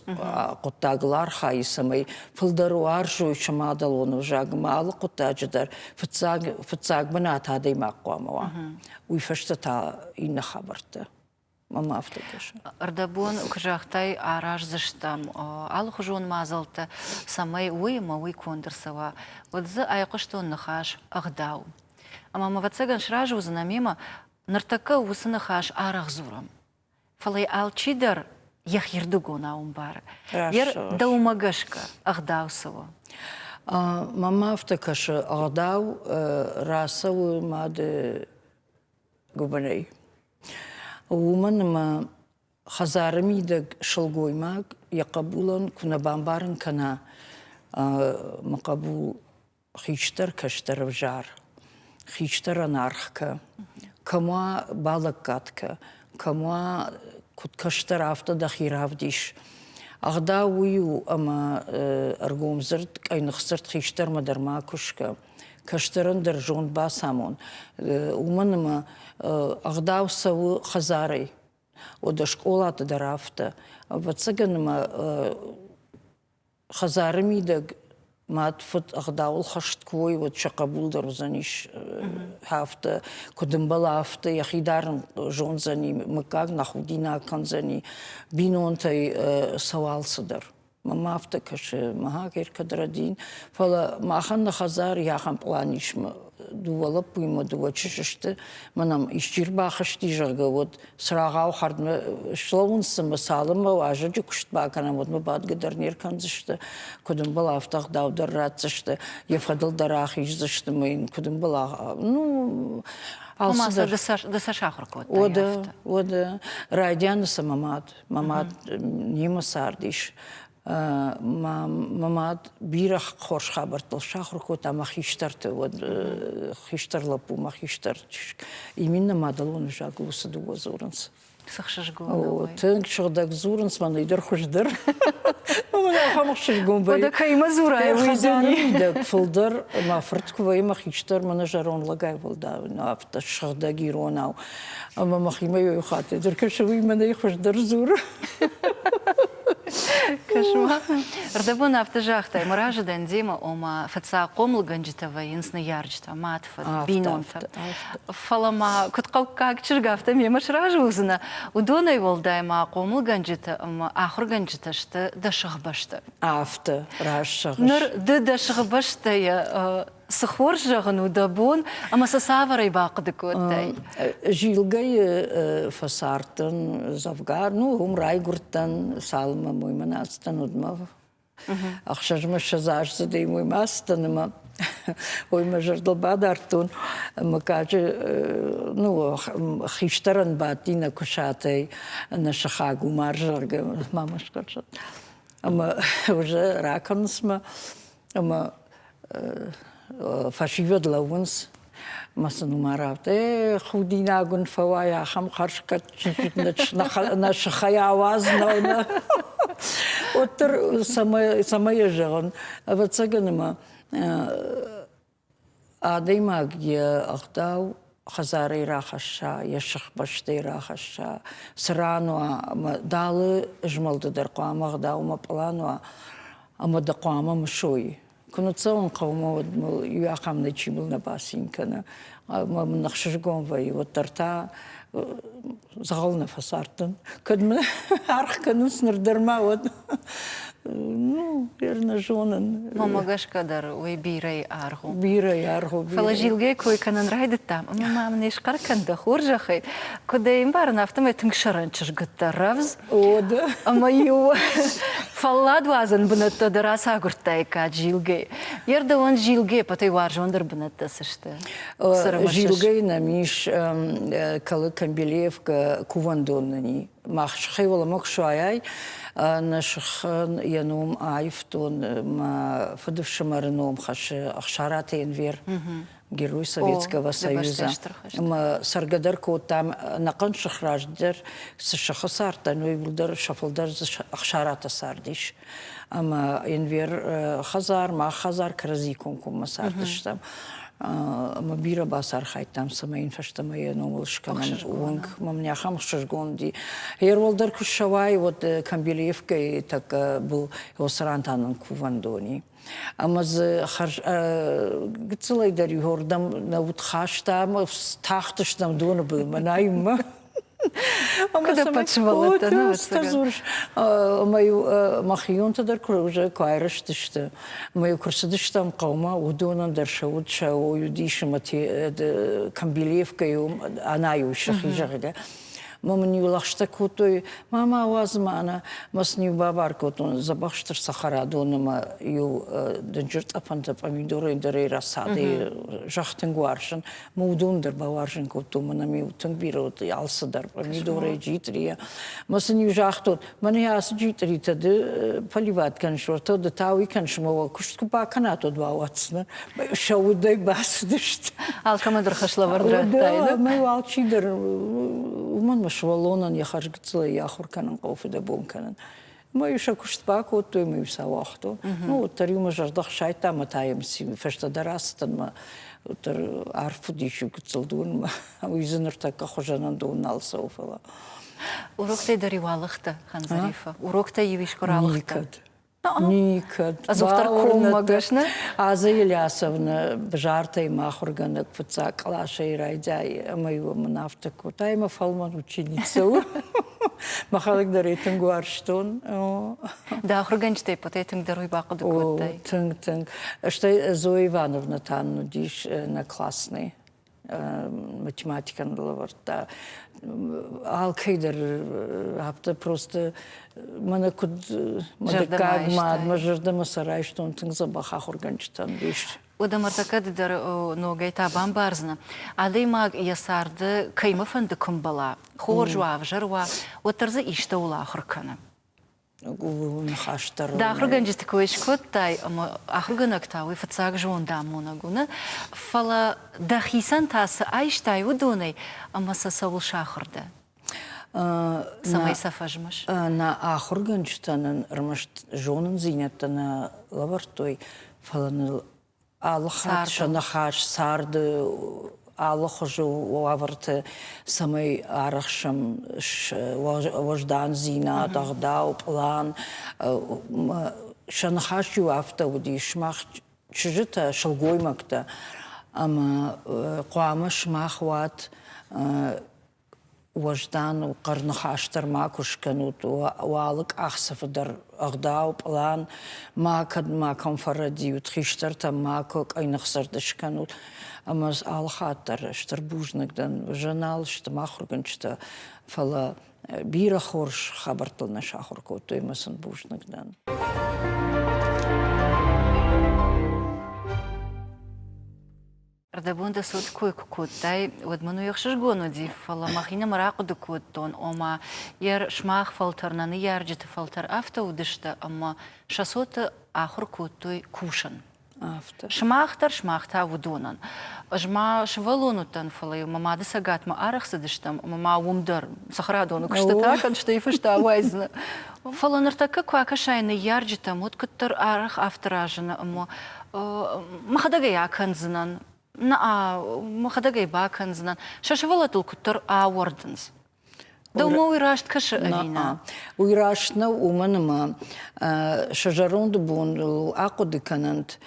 хъуыддагыл архайы, цӕмӕй фылдӕр уарзой сӕ мадӕлон ӕвзаг ӕмӕ алы хъуыддаджы дӕр фыццаг, фыццаг бынат адӕймаг хъуамӕ уа. Уый фӕстӕ та иннӕ хабӕрттӕ. Мӕм афтӕ кӕсы. Ӕрдӕбон куы загътай, араздзыстӕм алыхуызон мадзӕлттӕ, цӕмӕй уый ӕмӕ уый конд ӕрцӕуа, уӕд дзы айхъуыстон ныхас ӕгъдау. Ӕмӕ мӕ ӕвӕццӕгӕн сразы уыдзынӕ мемӕ, ныртӕккӕ уыцы ныхас арӕх дзурӕм. Фӕлӕ алчидӕр йӕхирдыгонау ӕмбары. Дӕумӕ гӕсгӕ ӕгъдау цы у? Мӕнмӕ афтӕ кӕсы, ӕгъдау рацӕуы мады гуыбынӕй. Уымӕн ӕмӕ хӕдзары мидӕг сылгоймаг йӕ хъӕбулӕн куы нӕ бамбарын кӕна, мӕ хъӕбул хистӕр кӕстӕр ӕвзар, хистӕрӕн аргъ кӕ, кӕм уа балӕггад кӕ, кӕм уа куыд кӕстӕр, афтӕ дӕхи равдис. Ӕгъдау уый у, ӕмӕ ӕргомдзырд, къӕйныхдзырд хистӕрмӕ дӕр ма куы скӕ. Кӕстӕрӕн дӕр зонд бацамон, уымӕн ӕмӕ ӕгъдау цӕуы хӕдзарӕй. Уӕдӕ скъолаты дӕр афтӕ. Ӕвӕццӕгӕн ӕмӕ хӕдзары мидӕг мад, фыд ӕгъдауыл хӕст куы уой, уӕд сӕ хъӕбул дӕр уыдзӕнис афтӕ, куыд ӕмбӕла, афтӕ йӕхи дарын зондзӕни, мыггаг нӕ худинаг кӕндзӕни, бинонтӕй цӕуы алцыдӕр. Мӕнмӕ афтӕ кӕсы, мӕ кӕд рӕдийын, фӕлӕ махӕн нӕ хӕдзар ахӕм пълан ис, дыууӕ лӕппуимӕ дыууӕ чызджы сты, мӕнӕ исчи рбахызти, зӕгъгӕ, уӕд цырагъау хӕрдмӕ слӕууынц ӕмӕ цалынмӕ уазӕджы куыст бакӕнӕм, уӕдмӕ бадгӕ дӕр не ркӕндзысты, куыд ӕмбӕла, афтӕ ӕгъдау дӕр ратдзысты, йӕ фӕдыл дӕр ахиздзысты ӕмӕ йын куыд ӕмбӕла, ну, алцыдӕр. Ды сӕ сахуыр кодтай Уӕдӕ, уӕдӕ, райдианы сӕ мӕ мад Мӕ мад немӕ цардис. Мӕ мад бирӕ хорз хабӕрттыл сахуыр кодта мӕ хистӕрты, уӕд хистӕр лӕппу, мӕ хистӕр чызг. Именно мадӕлон ӕвзагыл уыцы дыууӕ дзурынц. Цы хсызгон. Тынг сыгъдӕг дзурынц, мӕнӕй дӕр хуыздӕр. Мӕн ахӕм ӕхсызгон вӕййы. Уӕдӕ кӕимӕ дзурай, уый мидӕг фылдӕр мӕ фырт куы вӕййы, мӕ хистӕр мӕнӕ зӕронд лӕгӕй уӕлдай афтӕ сыгъдӕг иронау. Ӕмӕ мӕхимӕ иу хатт дӕр кӕсы, уый мӕнӕй хуыздӕр дзуры. Кӕс-ма, ӕрдӕбон афтӕ загътай, мӕ разы дӕн демӕ, ома фыццаг хъомылгӕнджытӕ вӕййынц ныййарджытӕ, мад, фыд, бинонтӕ. Фӕлӕ ма куыд хъӕуккаг чызг, афтӕ мемӕ сразы уыдзынӕ, уыдонӕй уӕлдай ма хъомылгӕнджытӕ ӕмӕ ахуыргӕнджытӕ сты дӕ сыхбӕсты. Афтӕ, раст зӕгъыс. Ныр ды дӕ сыхбӕстӕйӕ цы хорз зӕгъын у дӕ бон ӕмӕ сӕ цавӕрӕй бахъуыды кодтай? Зилгӕйы фӕцардтӕн дзӕвгар, ну, уым райгуырдтӕн, цалынмӕ моймӕ нӕ ацыдтӕн, уӕдмӕ ӕхсӕзмӕ ссӕдзаздзыдӕй моймӕ ацыдтӕн ӕмӕ уый мӕ зӕрдыл бадардтон. Мыггаджы ну, хистӕрӕн бадти нӕ куысатӕй нӕ сыхаг Умар, зӕгъгӕ, мама скъӕрсӕд. Ӕмӕ уже ракӕнынц мӕ ӕмӕ фӕсивӕд лӕууынц ӕмӕ сын уымӕ равд, э, худинаг уын фӕуай, ахӕм хӕрзкӕд нӕ сыхӕй ауадз, нӕ нӕ. Уӕддӕр цӕмӕй йӕ зӕгъын, ӕвӕццӕгӕн ӕмӕ адӕймаг йӕ ӕгъдау хӕдзарӕй рахӕсса, йӕ сыхбӕстӕй рахӕсса, цы ран уа, ӕмӕ далы змӕлды дӕр хъуамӕ ӕгъдаумӕ пълан уа, ӕмӕ дӕ хъуамӕ мысой. Куы ныццӕуын хъӕумӕ, уӕд мыл иу ахӕм нӕ чи мыл нӕ бацин кӕны. Ӕмӕ мын ӕхсызгон вӕййы, уӕддӕр та дзӕгъӕл нӕ фӕцардтӕн. Кӕд мын аргъ кӕнынц ныр дӕр ма, уӕд ну, нӕ зонын. Мӕнмӕ гӕсгӕ дӕр уый бирӕйы аргъ у. Бирӕйы аргъ у. Фӕлӕ зилгӕйы кой кӕнын райдыдтам, ӕмӕ ма мын схъӕр кӕн дӕ хорзӕхӕй. Куыд ӕй ӕмбарын, афтӕмӕй тынг сӕрӕн чызгуыдтӕ рӕвдз. О, да. Ӕмӕ-иу фӕлладуадзӕн бынӕттӕ дӕр ацагуырдтаиккат Зилгӕйы. Йе рдӕуӕн Зилгӕйы ӕппӕтӕй уарзондӕр бынӕттӕ цы сты? Зилгӕйы нӕм ис Калы Камбилеевка кувӕндон нын и. Мах сыхӕй уӕлӕмӕ куы суайай, нӕ сыхӕн йӕ ном аивтон, мӕ фыдыфсымӕры ном хӕссы Ӕхсараты Энвер, герой Советского Союза. Ӕмӕ цӕргӕ дӕр кодтам ӕнӕхъӕн сых раздӕр цы сыхы цардтӕн, уый дӕр сӕ фылдӕр дзы Ӕхсараты цардис. Ӕмӕ Энвер хӕдзар, мах хӕдзар кӕрӕдзи комкоммӕ цардыстӕм. Ӕмӕ бирӕ бацархайдтам, цӕмӕй йын фӕстӕмӕ йӕ номыл скӕнӕм. Уынг мӕм не ахӕм ӕхсызгон уыди. Ерволдӕр куы ссӕуай, уӕд Камбилеевкӕйы тӕккӕ был Осран та нын кувӕндони. Ӕмӕ дзы хӕрз гыццылӕй дӕр иуырдӕм нӕ уд хаста ӕмӕ тахтыстӕм доны былмӕ найынмӕ. Куыд ӕппӕт сывӕллӕттӕ, ӕвӕццӕгӕн. Ӕмӕ-иу мӕхионтӕ дӕр куы куы айрӕзтысты, ӕмӕ-иу куы рцыдыстӕм хъӕумӕ, уыдонӕн дӕр сӕ уд сӕ уыдис ӕмӕ Камбилеевкӕйы ӕнайу сӕхи, зӕгъгӕ. Мӕ мын-иу лӕгъстӕ кодтой, мама, ауадз мӕнӕ. Мӕ сын-иу бабар кодтон дзӕбӕх стыр цӕхӕрадоны мӕ иу дынджыр тъӕпӕнтӕ пъамидорӕй дӕр расадӕй зӕхх тынг уарзын. Мӕ уыдон дӕр бауарзын кодтон, мӕнӕ ме тынг бирӕ уыд алцыдӕр, пъамидорӕй, джитърийӕ. Мӕ сын-иу загътон, мӕнӕ ацы джитъритӕ ды поливат кӕныс, уӕртӕ ды та уый кӕныс, ӕмӕ уӕ куыст куы бакӕнат, уӕд бауадздзынӕ. Сӕ удӕй бацыдысты. Алкӕмӕн дӕр хӕслӕвӕрд радтай, нӕ? Ӕмӕ алчидӕр, уымӕн мӕ сывӕллонӕн йӕ хӕрзгыццылӕй ахуыр кӕнын хъӕуы, фыдӕбон кӕнын. Ӕмӕ-иу сӕ куыст бакодтой, ӕмӕ-иу сӕ ауагътон. Ну, уӕддӕр-иу мӕ зӕрдӕ хсайдта ӕмӕ та йӕм фӕстӕдӕр ацыдтӕн мӕ уӕддӕр арф уыдис иу гыццыл донмӕ. Уый дзы ныртӕккӕ хуызӕнӕн дон нал цӕуы, фӕлӕ. Уроктӕй дӕр-иу алыгътӕ, Хандзарифа? Уроктӕй-иу искуы ралыгътӕ? Никӕд. Никӕд. Ӕдзухдӕр коммӕгӕс, нӕ? Аза Ильясовна базартӕй мӕ ахуыргӕнӕг фыццаг къласӕй райдайы ӕмӕ-иу мын афтӕ кодта, ӕмӕ фӕлмӕн ученица у. Мӕхӕдӕг дӕр ӕй тынг уарзтон. Дӕ ахуыргӕнджытӕй потӕй тынгдӕр уый бахъуыды кодтай? Тынг, тынг. Стӕй Зоя Ивановна та уыдис нӕ классный. Математикӕн лӕвӕрдта. Алкӕй дӕр афтӕ просто мӕнӕ куыд мӕ дыккаг мад, мӕ зӕрдӕмӕ сӕ райстон тынг дзӕбӕх ахуыргӕнджытӕн уыдис. Уӕдӕ ӕртӕккӕ дӕр ногӕй та бамбардзынӕ, адӕймаг йӕ царды кӕимӕ фӕнды куы мбӕла, хорз уа, ӕвзӕр уа, уӕддӕр дзы истӕуыл ахуыр кӕны. Ныхас дӕр. Дӕ ахуыргӕнджыты кой скодтай, ӕмӕ ахуыргӕнӕг та уый фыццаг зондамонӕг у, нӕ? Фӕлӕ дӕхицӕн та цы айстай уыдонӕй ӕмӕ сӕ цӕуыл сахуыр дӕ? Цӕмӕй сӕ фӕзмыс? Нӕ ахуыргӕнджытӕ нын ӕрмӕст зонындзинӕдтӕ нӕ лӕвӕрдтой, фӕлӕ ныл алы хатт сӕ ныхас царды алы хуызы уавӕрты цӕмӕй арӕхсӕм уӕздандзинад, ӕгъдау, пълан. Сӕ ныхас-иу афтӕ уыди, сымах чызджытӕ, сылгоймӕгтӕ, ӕмӕ хъуамӕ сымах уат уӕздан хъӕрныхас дӕр макуы скӕнут, уӕ алы къахдзӕфы дӕр ӕгъдау, пълан, макӕд макӕм фӕрӕдийут, хистӕртӕм макуы къӕйныхдзырд скӕнут. Ӕмӕ алы хатт дӕр стыр бузныг дӕн, зынал сты мӕ ахуыргӕнджытӕ, фӕлӕ бирӕ хорз хабӕрттыл нӕ сахуыр кодтой ӕмӕ сын бузныг дӕн. Ӕрдӕбон дӕ цот кой куы кодтай, уӕд мын уый ӕхсызгон уыди, фӕлӕ мӕхинымӕр ахъуыды кодтон, ома йӕ сымах фӕлтӕр, нӕ ныййарджыты фӕлтӕр афтӕ уыдысты, ӕмӕ сӕ цоты ахуыр кодтой кусын. Афтӕ. Сымах дӕр, сымах та уыдонӕн. Ӕз ма сывӕллон уыдтӕн, фӕлӕ-иу мӕ мады цӕгатмӕ арӕх цыдыстӕм, ӕмӕ ма уым дӕр цӕхӕрадоны куыстытӕ кӕн, стӕй фӕстӕ ауайдзынӕ. Фӕлӕ ныртӕккӕ куы акӕсай ныййарджытӕм, уӕд куыддӕр арӕх афтӕ разыны, ӕмӕ мӕхӕдӕг ӕй акӕндзынӕн, нӕ, мӕхӕдӕг ӕй бакӕндзынӕн. Сӕ сывӕллӕттыл куыддӕр ауӕрдынц. Дӕумӕ уый раст кӕсы ӕви нӕ? Уый раст нӕу, уымӕн ӕмӕ сӕ зӕронды боныл ахъуыды кӕнӕнт,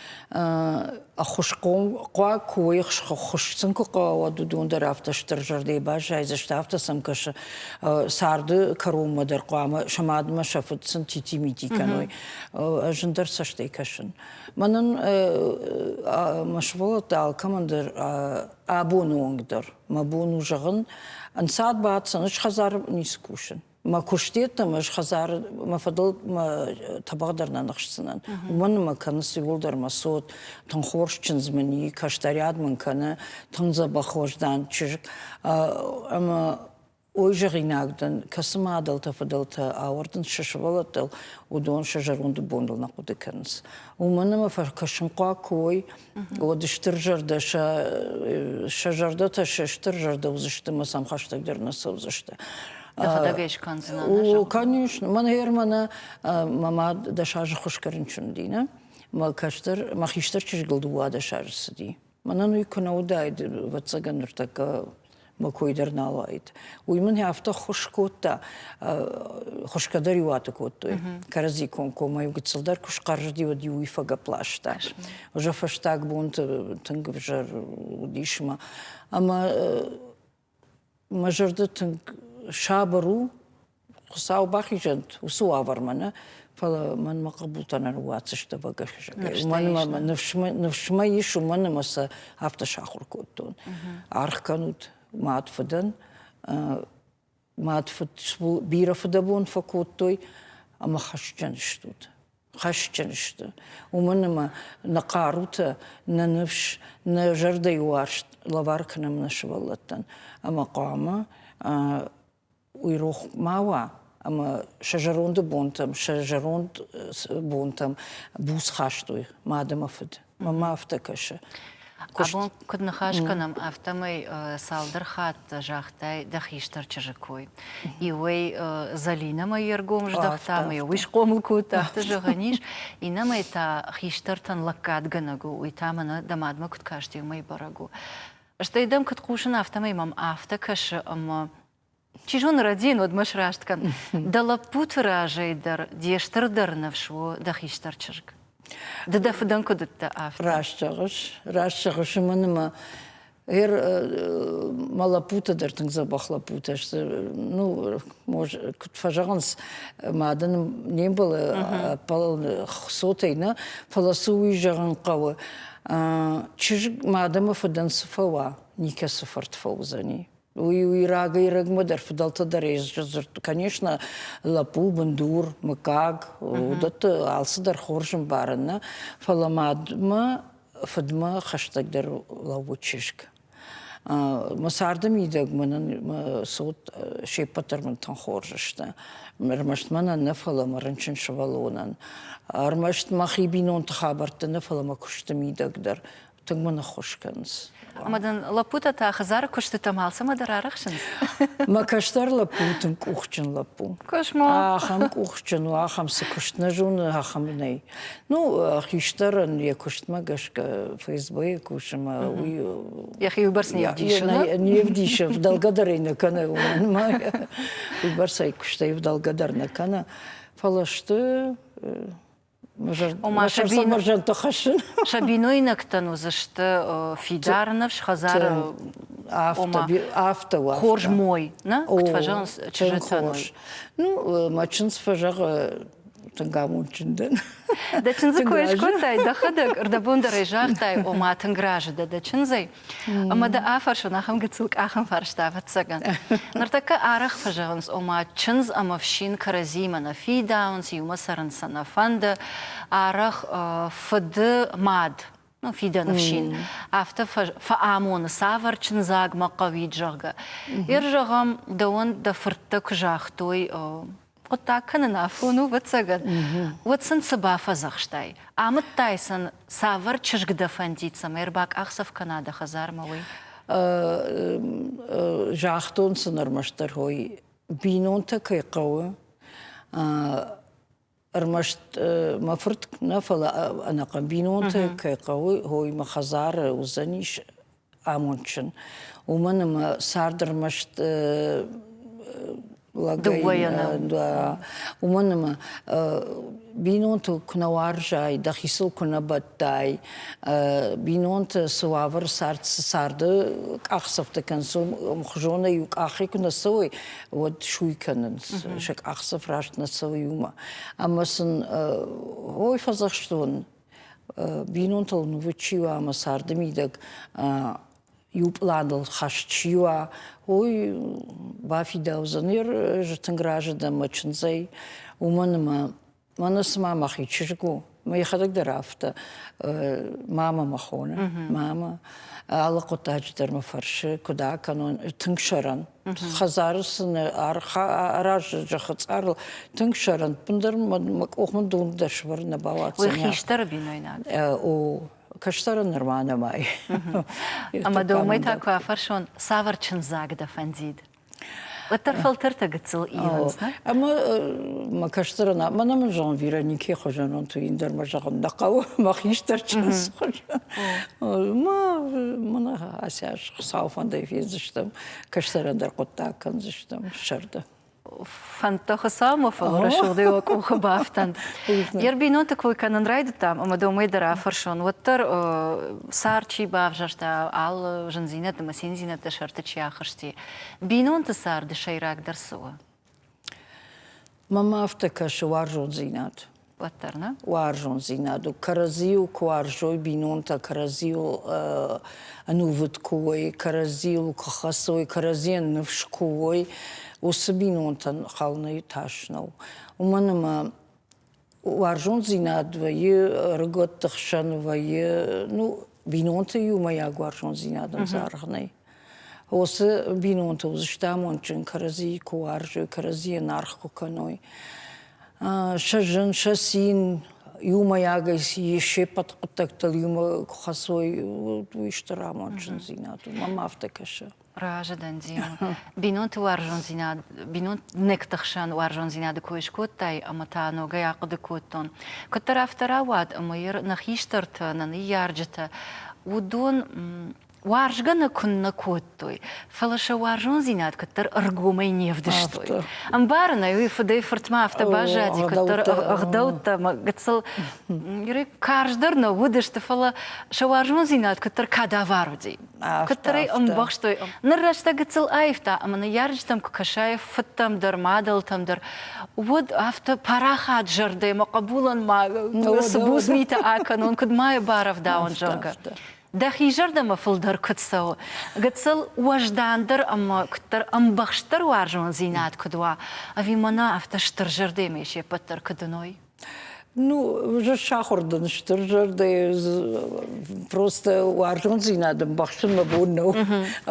ӕххуысхъом хъуаг куы уой, ххуыс сын куы хъӕуа, уӕд уыдон дӕр афтӕ стыр зӕрдӕйы баззайдзысты, афтӕ сӕм кӕсы, царды кӕронмӕ дӕр хъуамӕ сӕ мадмӕ сӕ фыд сын тити-мити кӕной. Ӕз ӕндӕр цӕстӕй кӕсын. Мӕнӕн мӕ сывӕллӕттӕ алкӕмӕн дӕр абоны онг дӕр мӕ бон у зӕгъын, ӕнцад баддзӕн, ӕз хӕдзары ницы кусын. Мӕ куыст йеддӕмӕ ӕз хӕдзары мӕ фӕдыл мӕ тӕбӕгъ дӕр нӕ ныхсдзынӕн. Уымӕн ӕмӕ кӕнынц иууылдӕр мӕ цот, тынг хорз чындз мын и, кӕстӕриад мын кӕны, тынг дзӕбӕх уӕздан чызг. Ӕмӕ Ой зӕгъинаг дӕн, кӕцы мадӕлтӕ, фыдӕлтӕ ауӕрдынц сӕ сывӕллӕттыл, уыдон сӕ зӕронды боныл нӕ хъуыды кӕнынц. Уымӕн ӕмӕ фӕкӕсынхъуаг куы уой, уӕд стыр зӕрдӕ сӕ, сӕ зӕрдӕтӕ сӕ стыр зӕрдӕ уыдзысты ӕмӕ сӕм хӕстӕгдӕр нӕ цӕудзысты. Дӕхӕдӕг ӕй скӕндзынӕ? О, конечно. Мӕн гъер мӕнӕ мӕ мад 10 азы хуысгӕ рынчын уыди, нӕ? Мӕ кӕстӕр, мӕ хистӕр чызгыл 12 азы цыди. Мӕнӕн уый куы нӕ уыдаид, ӕвӕццӕгӕн, ныртӕккӕ мӕ кой дӕр нал уаид. Уый мын афтӕ ххуыс кодта, хуысгӕ дӕр иу уаты кодтой. Кӕрӕдзи комкоммӕ-иу гыццыл дӕр куы схъӕрзыди, уӕд-иу уый фӕгӕпп ласта. Уже фӕстаг бонты тынг ӕвзӕр уыдис мӕ. Ӕмӕ мӕ зӕрдӕ тынг сабыр у, Хуыцау бахизӕнт уыцы уавӕрмӕ нӕ, фӕлӕ мӕн мӕ хъӕбултӕ нӕ ныууадздзысты ӕвӕгӕсӕгӕй. Уымӕн ӕмӕ ныфсмӕ ис, уымӕн ӕмӕ сӕ афтӕ сахуыр кодтон. Аргъ кӕнут мад фыдӕн. Мад фыд бирӕ фыдӕбон фӕкодтой ӕмӕ хӕсджын стут. Хӕсджын сты. Уымӕн ӕмӕ нӕ хъарутӕ, нӕ ныфс, нӕ зӕрдӕйы уарзт лӕвар кӕнӕм нӕ сывӕллӕттӕн. Ӕмӕ хъуамӕ уый рох ма уа, ӕмӕ сӕ зӕронды бонтӕм, сӕ зӕронд бонтӕм буц хастой мад ӕмӕ фыд. Мӕнмӕ афтӕ кӕсы. Абон куыд ныхас кӕнӕм, афтӕмӕй цалдӕр хатты загътай дӕ хистӕр чызджы кой. Иуӕй Зӕлинӕмӕ йе ргом здӕхта, ӕмӕ йӕ уый схъомыл кодта, афтӕ зӕгъӕн ис. Иннӕмӕй та хистӕртӕн лӕггадгӕнӕг у, уый та мӕнӕ дӕ мадмӕ куыд касти, уымӕй бӕрӕг у. Стӕй дӕм куыд хъусын, афтӕмӕй мӕм афтӕ кӕсы, ӕмӕ чи зоны, рӕдийын, уӕд мӕ сраст кӕн. Дӕ лӕппуты разӕй дӕр де стырдӕр ныфс у дӕ хистӕр чызг. Ды дӕ фыдӕн куыд уыдтӕ, афтӕ. Раст зӕгъыс, раст зӕгъыс, уымӕн ӕмӕ Гъер мӕ лӕппутӕ дӕр тынг дзӕбӕх лӕппутӕ сты. Ну, куыд фӕзӕгъынц, мадӕн не мбӕлы ӕппӕлын цотӕй нӕ, фӕлӕ цы уый зӕгъын хъӕуы. Чызг мад ӕмӕ фыдӕн цы фӕуа, никӕцы фырт фӕуыдзӕни. Уый уый рагӕй-рӕгмӕ дӕр фыдӕлтӕ дӕр дзырд, конечно, лӕппу, бындур, мыггаг, уыдӕтты алцыдӕр хорз ӕмбарын, нӕ, фӕлӕ мадмӕ, фыдмӕ хӕстӕгдӕр лӕууы чызг. Мӕ царды мидӕг мӕнӕн мӕ цот се ппӕт дӕр мын тынг хорз сты. Ӕрмӕст мӕнӕн нӕ, фӕлӕ мӕ рынчын сывӕллонӕн. Ӕрмӕст мӕхи бинонты хабӕртты нӕ, фӕлӕ мӕ куысты мидӕг дӕр. Тынг мын ӕххуыс кӕнынц. Ӕмӕ дын лӕппутӕ та хӕдзары куыстытӕм алцӕмӕ дӕр арӕхсынц? Мӕ кӕстӕр лӕппу тынг къухджын лӕппу. Космо. Ахӕм къухджын у, ахӕм цы куыст нӕ зоны, ахӕм нӕй. Ну, хистӕрӕн йӕ куыстмӕ гӕсгӕ ФСБ-йы кусы мӕ уый... Йӕхи уыйбӕрц не вдисы, Не вдисы, вдӕлгӕ дӕр ӕй нӕ кӕны, уымӕн ма уыйбӕрц ӕй куыстӕй вдӕлгӕ дӕр нӕ кӕны. Фӕлӕ сты Ома сӕ хӕссын. Сӕ бинойнӕгтӕн уыдзысты фидар ныфс, хӕдзары афтӕ хорз мой, нӕ? Куыд фӕзӕгъынц чызджытӕн. Ну, мӕ чындз фӕзӕгъы, тынг амондджын дӕн. Дӕ чындзы кой скодтай дӕхӕдӕг, ӕрдӕбон дӕр ӕй загътай, ома тынг разы дӕ дӕ чындзӕй. Ӕмӕ дӕ афӕрсон ахӕм гыццыл къахын фарста, ӕвӕццӕгӕн. Ныртӕккӕ арӕх фӕзӕгъынц, ома чындз ӕмӕ фсин кӕрӕдзиимӕ нӕ фидауынц, иумӕ цӕрын сӕ нӕ фӕнды. Арӕх фыды мад, ну, фидӕны фсин, афтӕ фӕамоны, цавӕр чындзаг мӕ хъӕуид, зӕгъгӕ. Ер зӕгъӕм, дӕуӕн дӕ фырттӕ куы загътой, хъуыддаг кӕнын афон у, ӕвӕццӕгӕн, уӕд сын цы бафӕдзӕхстай? Амыдтай сын, цавӕр чызг дӕ фӕндид, цӕмӕй ӕрбакъахдзӕф кӕна дӕ хӕдзармӕ, уый? Загътон сын ӕрмӕстдӕр хой, бинонтӕ кӕй хъӕуы, ӕрмӕст мӕ фырт нӕ, фӕлӕ ӕнӕхъӕн бинонтӕ кӕй хъӕуы, хой мӕ хӕдзары уыдзӕнис амондджын. Уымӕн ӕмӕ цард ӕрмӕст лӕгӕй уымӕн ӕмӕ бинонты куы нӕ уарзай, дӕхицыл куы нӕ бӕттай, бинонты цы уавӕр цард, цы царды къахдзӕфтӕ кӕнынц, ӕмхуызонӕй иу къахӕй куы нӕ цӕуой, уӕд суй кӕнынц, сӕ къахдзӕф раст нӕ цӕуы иумӕ. Ӕмӕ сын ой фӕдзӕхстон, бинонтыл нывы чи уа ӕмӕ царды мидӕг иу пъланыл хӕст чи уа, уый бафидаудзӕн. Ӕз тынг разы дӕн мӕ чындзӕй, уымӕн ӕмӕ мӕнӕ цыма мӕхи чызг у, мӕ йӕхӕдӕг дӕр афтӕ мама мӕ хоны, мама. Алы хъуыддаджы дӕр мӕ фӕрсы, куыд акӕнон, тынг сӕрӕн. Хӕдзары сын аразы зӕххы цъарыл тынг сӕрӕн. Ӕппындӕр мӕ къух мын дон дӕр сывӕрын нӕ бауадздзӕн. Уый хистӕры бинойнаг? О, кӕстӕры нырма нӕмай. Ӕмӕ дӕумӕ та куы афӕрсон, цавӕр чындзаг дӕ фӕндид? Уӕддӕр фӕлтӕртӕ гыццыл ивынц, нӕ? Ӕмӕ мӕ кӕстӕрӕн, мӕнӕ мын зӕгъын Вероникӕйы хуызӕн он туин дӕр мӕ зӕгъын нӕ хъӕуы, мӕ хистӕр чындз хуызӕн. Мӕ мӕнӕ ацы аз Хуыцауы фӕндӕй фендзыстӕм, кӕстӕрӕн дӕр хъуыддаг кӕндзыстӕм сӕрды. Фӕндтӕ Хуыцаумӕ, фӕлӕ рӕсугъдӕй уӕ къухы бафтӕнт. Йе рбинонты кой кӕнын райдыдтам, ӕмӕ домӕй дӕр афӕрсон, уӕддӕр цард чи бавзӕрста, алы зындзинӕдты ӕмӕ циндзинӕдты сӕрты чи ахызти, бинонты царды сӕйрагдӕр цы у? Мӕнмӕ афтӕ кӕсы уарзондзинад. Уӕддӕр, нӕ? Уарзондзинад у. Кӕрӕдзийыл куы уарзой бинонтӕ, кӕрӕдзийыл ӕнувыд куы уой, кӕрӕдзийыл куы хӕцой, кӕрӕдзийӕн ныфс куы уой, уыцы бинонтӕн хӕлынӕй тас нӕу. Уымӕн ӕмӕ уарзондзинад вӕййы ӕрыгӕтты хсӕн, вӕййы, ну, бинонты иумӕйаг уарзондзинадӕн дзы аргъ нӕй. Уыцы бинонтӕ уыдзысты амондджын, кӕрӕдзийы куы уарзой, кӕрӕдзийӕн аргъ куы кӕной. Сӕ зын, сӕ цин иумӕйагӕй се ппӕт хъуыддӕгтыл иумӕ куы хӕцой, уый стыр амондджындзинад у. Мӕм афтӕ кӕсы. Разы дӕн, Дима. Бинонты уарзондзинад, бинонты хсӕн уарзондзинады кой скодтай ӕмӕ та ногӕй ахъуыды кодтон. Куыддӕр афтӕ рауад, ӕмӕ нӕ хистӕртӕ, нӕ ныййарджытӕ, уыдон уарзгӕ нӕ куыннӕ кодтой, фӕлӕ сӕ уарзондзинад куыддӕр ӕргомӕй не вдыстой. Ӕмбарын ӕй, уый фыдӕй фыртмӕ афтӕ баззади, куыддӕр ӕгъдӕуттӕ ӕмӕ гыццыл карздӕр нӕ уыдысты, фӕлӕ сӕ уарзондзинад куыддӕр кадавар уыди. Куыддӕр ӕй ӕмбӕхстой. Ныр рӕстӕг гыццыл аивта, ӕмӕ ныййарджытӕм куы кӕсай, фыдтӕм дӕр, мадӕлтӕм дӕр, уӕд афтӕ парахат зӕрдӕ мӕ хъӕбулӕн ма цы буц митӕ акӕнон, куыд ма йӕ барӕвдауон, зӕгъгӕ. Дӕхи зӕрдӕмӕ фылдӕр куыд цӕуы, гыццыл уӕздандӕр ӕмӕ куыддӕр ӕмбӕхстдӕр уарзондзинад куыд уа, ӕви мӕнӕ афтӕ стыр зӕрдӕмӕ се ппӕт дӕр куыд уыной? Ну, уже сахуыр дӕн стыр зӕрдӕ, просто уарзондзинад ӕмбӕхсын мӕ бон нӕу,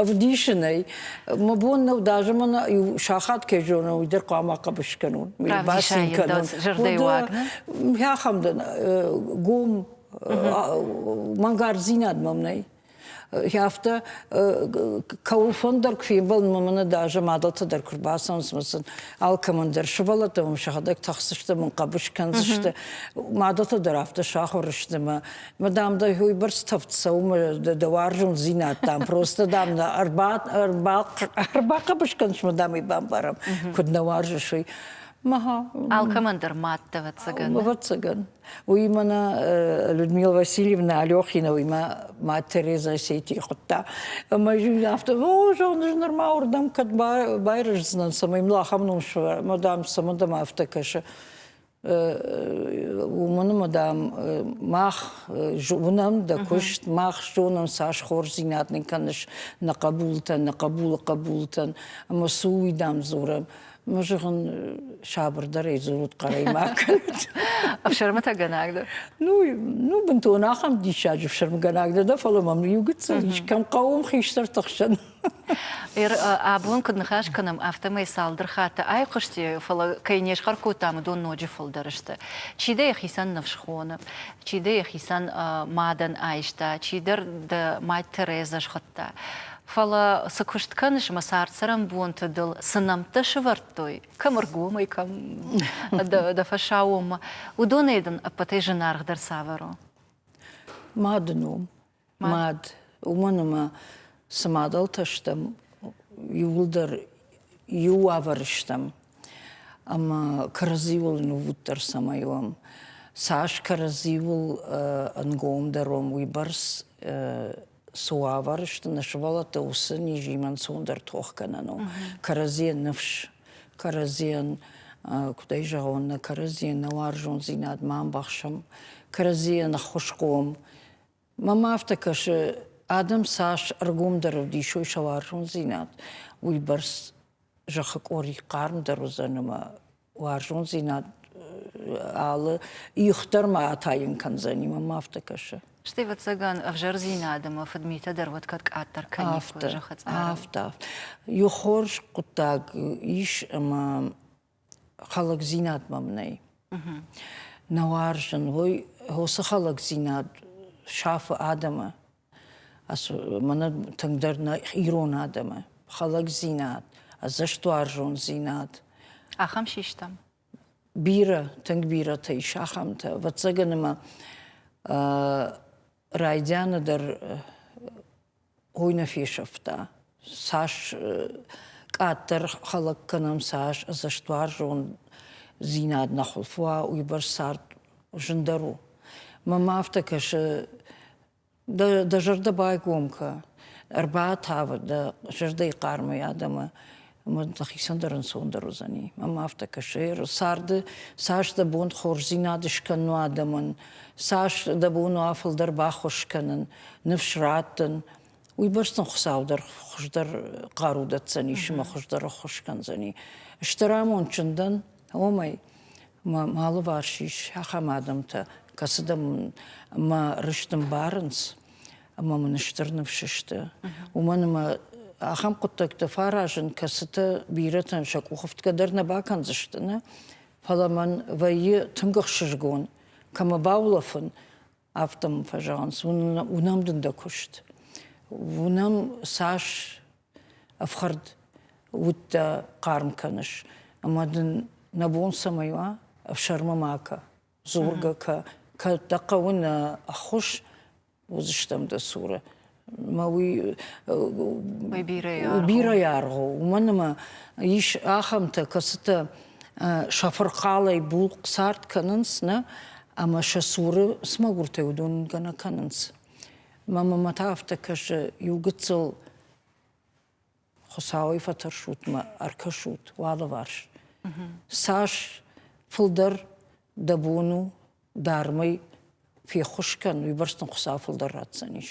ӕвдисын ӕй. Мӕ бон нӕу, даже мӕнӕ иу сахат кӕй зонын, уый дӕр хъуамӕ хъӕбыс кӕнон, бацин кӕнон. Зӕрдӕйы уаг, нӕ? Ахӕм дӕн, гом мӕнгарддзинад мӕм нӕй. Афтӕ кӕуылфӕндӕр куы фембӕлын, мӕнӕ даже мадӕлтӕ дӕр куы рбацӕуынц мӕ сын алкӕмӕн дӕр сывӕллӕттӕ мӕм сӕхӕдӕг тӕхдзысты, мын хъӕбыс кӕндзысты. Мадӕлтӕ дӕр афтӕ сахуыр сты мӕ, мӕ дам, дӕ уыйбӕрц тӕвд цӕуы мӕ дӕ уарзондзинад, дам, просто, дам, нӕ ӕрбахъӕбыс кӕныс мӕ, дам, ӕй бамбарӕм, куыд нӕ уарзыс, уый. Алкӕмӕн дӕр мадтӕ, ӕвӕццӕгӕн. Ӕвӕццӕгӕн. Уый мӕнӕ Людмила Васильевна Алехина, уый мӕ мад Тереза Сети хуыдта. Ӕмӕ афтӕ, о, зӕгъын, ӕз нырма уырдӕм кӕд байрӕздзынӕн, цӕмӕй мыл ахӕм ном сӕвӕра, ӕмӕ, дам, цӕмӕн дӕм афтӕ кӕсы. Уымӕн ӕмӕ, дам, мах уынӕм дӕ куыст, мах зонӕм, цас хорздзинад нын кӕныс нӕ хъӕбултӕн, нӕ хъӕбулы хъӕбултӕн, ӕмӕ цы уый, дам, дзурӕм. Мӕ зӕгъын, сабырдӕрӕй дзурут, хъӕрӕй ма кӕнут. Ӕфсӕрмытӕгӕнаг дӕ? Ну, ну, бынтон ахӕм диссаджы ӕфсӕрмгӕнаг дӕ, фӕлӕ мӕм иу гыццыл ис, кӕм хъӕуы хистӕрты хсӕн. Абон куыд ныхас кӕнӕм, афтӕмӕй цалдӕр хатты айхъуысти, фӕлӕ кӕй не схъӕр кодтам, уыдон ноджы фылдӕр сты. Чи дӕ йӕхицӕн ныфс хоны, чи дӕ йӕхицӕн мадӕн айста, чидӕр дӕ мать Тереза схуыдта. Фӕлӕ цы куыст кӕныс мӕ цард-цӕрӕнбонты дыл цы нӕмттӕ сывӕрдтой, кӕм ӕргомӕй, кӕм дӕ фӕсаууонмӕ, уыдонӕй дын ӕппӕтӕй зынаргъдӕр цавӕр у? Мады ном. Мад. Уымӕн ӕмӕ цы мадӕлтӕ стӕм, иууылдӕр иу уавӕры стӕм. Ӕмӕ кӕрӕдзиуыл ӕнувыддӕр цӕмӕй уӕм, цас кӕрӕдзиуыл ӕнгомдӕр уӕм, уыйбӕрц цы уавӕры сты нӕ сывӕллӕттӕ, уыцы низимӕ ӕнцондӕр тох кӕнӕн у. Кӕрӕдзийӕн ныфс, кӕрӕдзийӕн, куыд ӕй зӕгъон, нӕ кӕрӕдзийӕн нӕ уарзондзинад ма ӕмбӕхсӕм, кӕрӕдзийӕн ӕххуысхъом. Мӕм афтӕ кӕсы, адӕм цас ӕргомдӕр ӕвдисой сӕ уарзондзинад, уыйбӕрц зӕххы къори хъармдӕр уыдзӕн ӕмӕ уарзондзинад алы их дӕр ма атайын кӕндзӕни, мӕм афтӕ кӕсы. Стӕй, ӕвӕццӕгӕн, ӕвзӕрдзинад ӕмӕ фыдмитӕ дӕр уӕд кӕд къаддӕр кӕниккой зӕххы цъарыл. Афтӕ, афтӕ. Иу хорз хъуыддаг ис ӕмӕ хӕлӕгдзинад мӕм нӕй. Нӕ уарзын, уый уыцы хӕлӕгдзинад сафы адӕмы. Мӕнӕ тынгдӕр нӕ ирон адӕмы хӕлӕгдзинад. ӕдзӕстуарзондзинад. Ахӕм систӕм? Бирӕ, тынг бирӕтӕ ис ахӕмтӕ. Ӕвӕццӕгӕн ӕмӕ райдианы дӕр уый нӕ фесӕфта. Цас къаддӕр хӕлӕг кӕнӕм, цас ӕдзӕстуарзондзинад нӕ хуылф уа, уыйбӕрц цард зындӕр у. Мӕнмӕ афтӕ кӕсы, дӕ зӕрдӕ байгом кӕ, ӕрбатавы дӕ зӕрдӕйы хъармӕй адӕмы, ӕмӕ дӕхицӕн дӕр ӕнцондӕр уыдзӕни. Мӕнмӕ афтӕ кӕсы, царды цас дӕ бон хорздзинад скӕнын у адӕмӕн, цас дӕ бон уа фылдӕр баххуыс кӕнын, ныфс раттын, уыйбӕрц дын Хуыцау дӕр хуыздӕр хъару дӕтдзӕнис ӕмӕ хуыздӕр ӕххуыс кӕндзӕни. Стыр амондджын дӕн уымӕй, мӕ алыварс ис ахӕм адӕмтӕ, кӕцытӕ мӕ рыст ӕмбарынц ӕмӕ мын стыр ныфс сты. Уымӕн ӕмӕ ахӕм хъуыддӕгтӕ фӕаразын, кӕцытӕ бирӕтӕн сӕ къухыфтгӕ дӕр нӕ бакӕндзысты, нӕ? Фӕлӕ мӕн вӕййы тынг ӕхсызгон, кӕмӕ баулӕфын, афтӕ мын фӕзӕгъынц, уынӕм дын дӕ куыст, уынӕм цас ӕфхӕрд удтӕ хъарм кӕныс, ӕмӕ дын нӕ бон цӕмӕй уа, ӕфсӕрмы ма кӕ, дзургӕ кӕ, кӕд дӕ хъӕуы нӕ ӕххуыс, уыдзыстӕм дӕ цуры. Мӕ уый бирӕ аргъ у, уымӕн ӕмӕ ис ахӕмтӕ, кӕцытӕ сӕ фырхъалӕй булкъ цард кӕнынц, нӕ, ӕмӕ сӕ цуры цы мӕгуыртӕй уыдон уынгӕ нӕ кӕнынц. Мӕ мамӕ та афтӕ кӕсы, иу гыццыл Хуыцауӕй фӕтӕрсут мӕ ӕркӕсут уӕлыварс. Цас фылдӕр дӕ бон у дармӕй феххуыс кӕн, уыйбӕрц дын Хуыцау фылдӕр ратдзӕнис.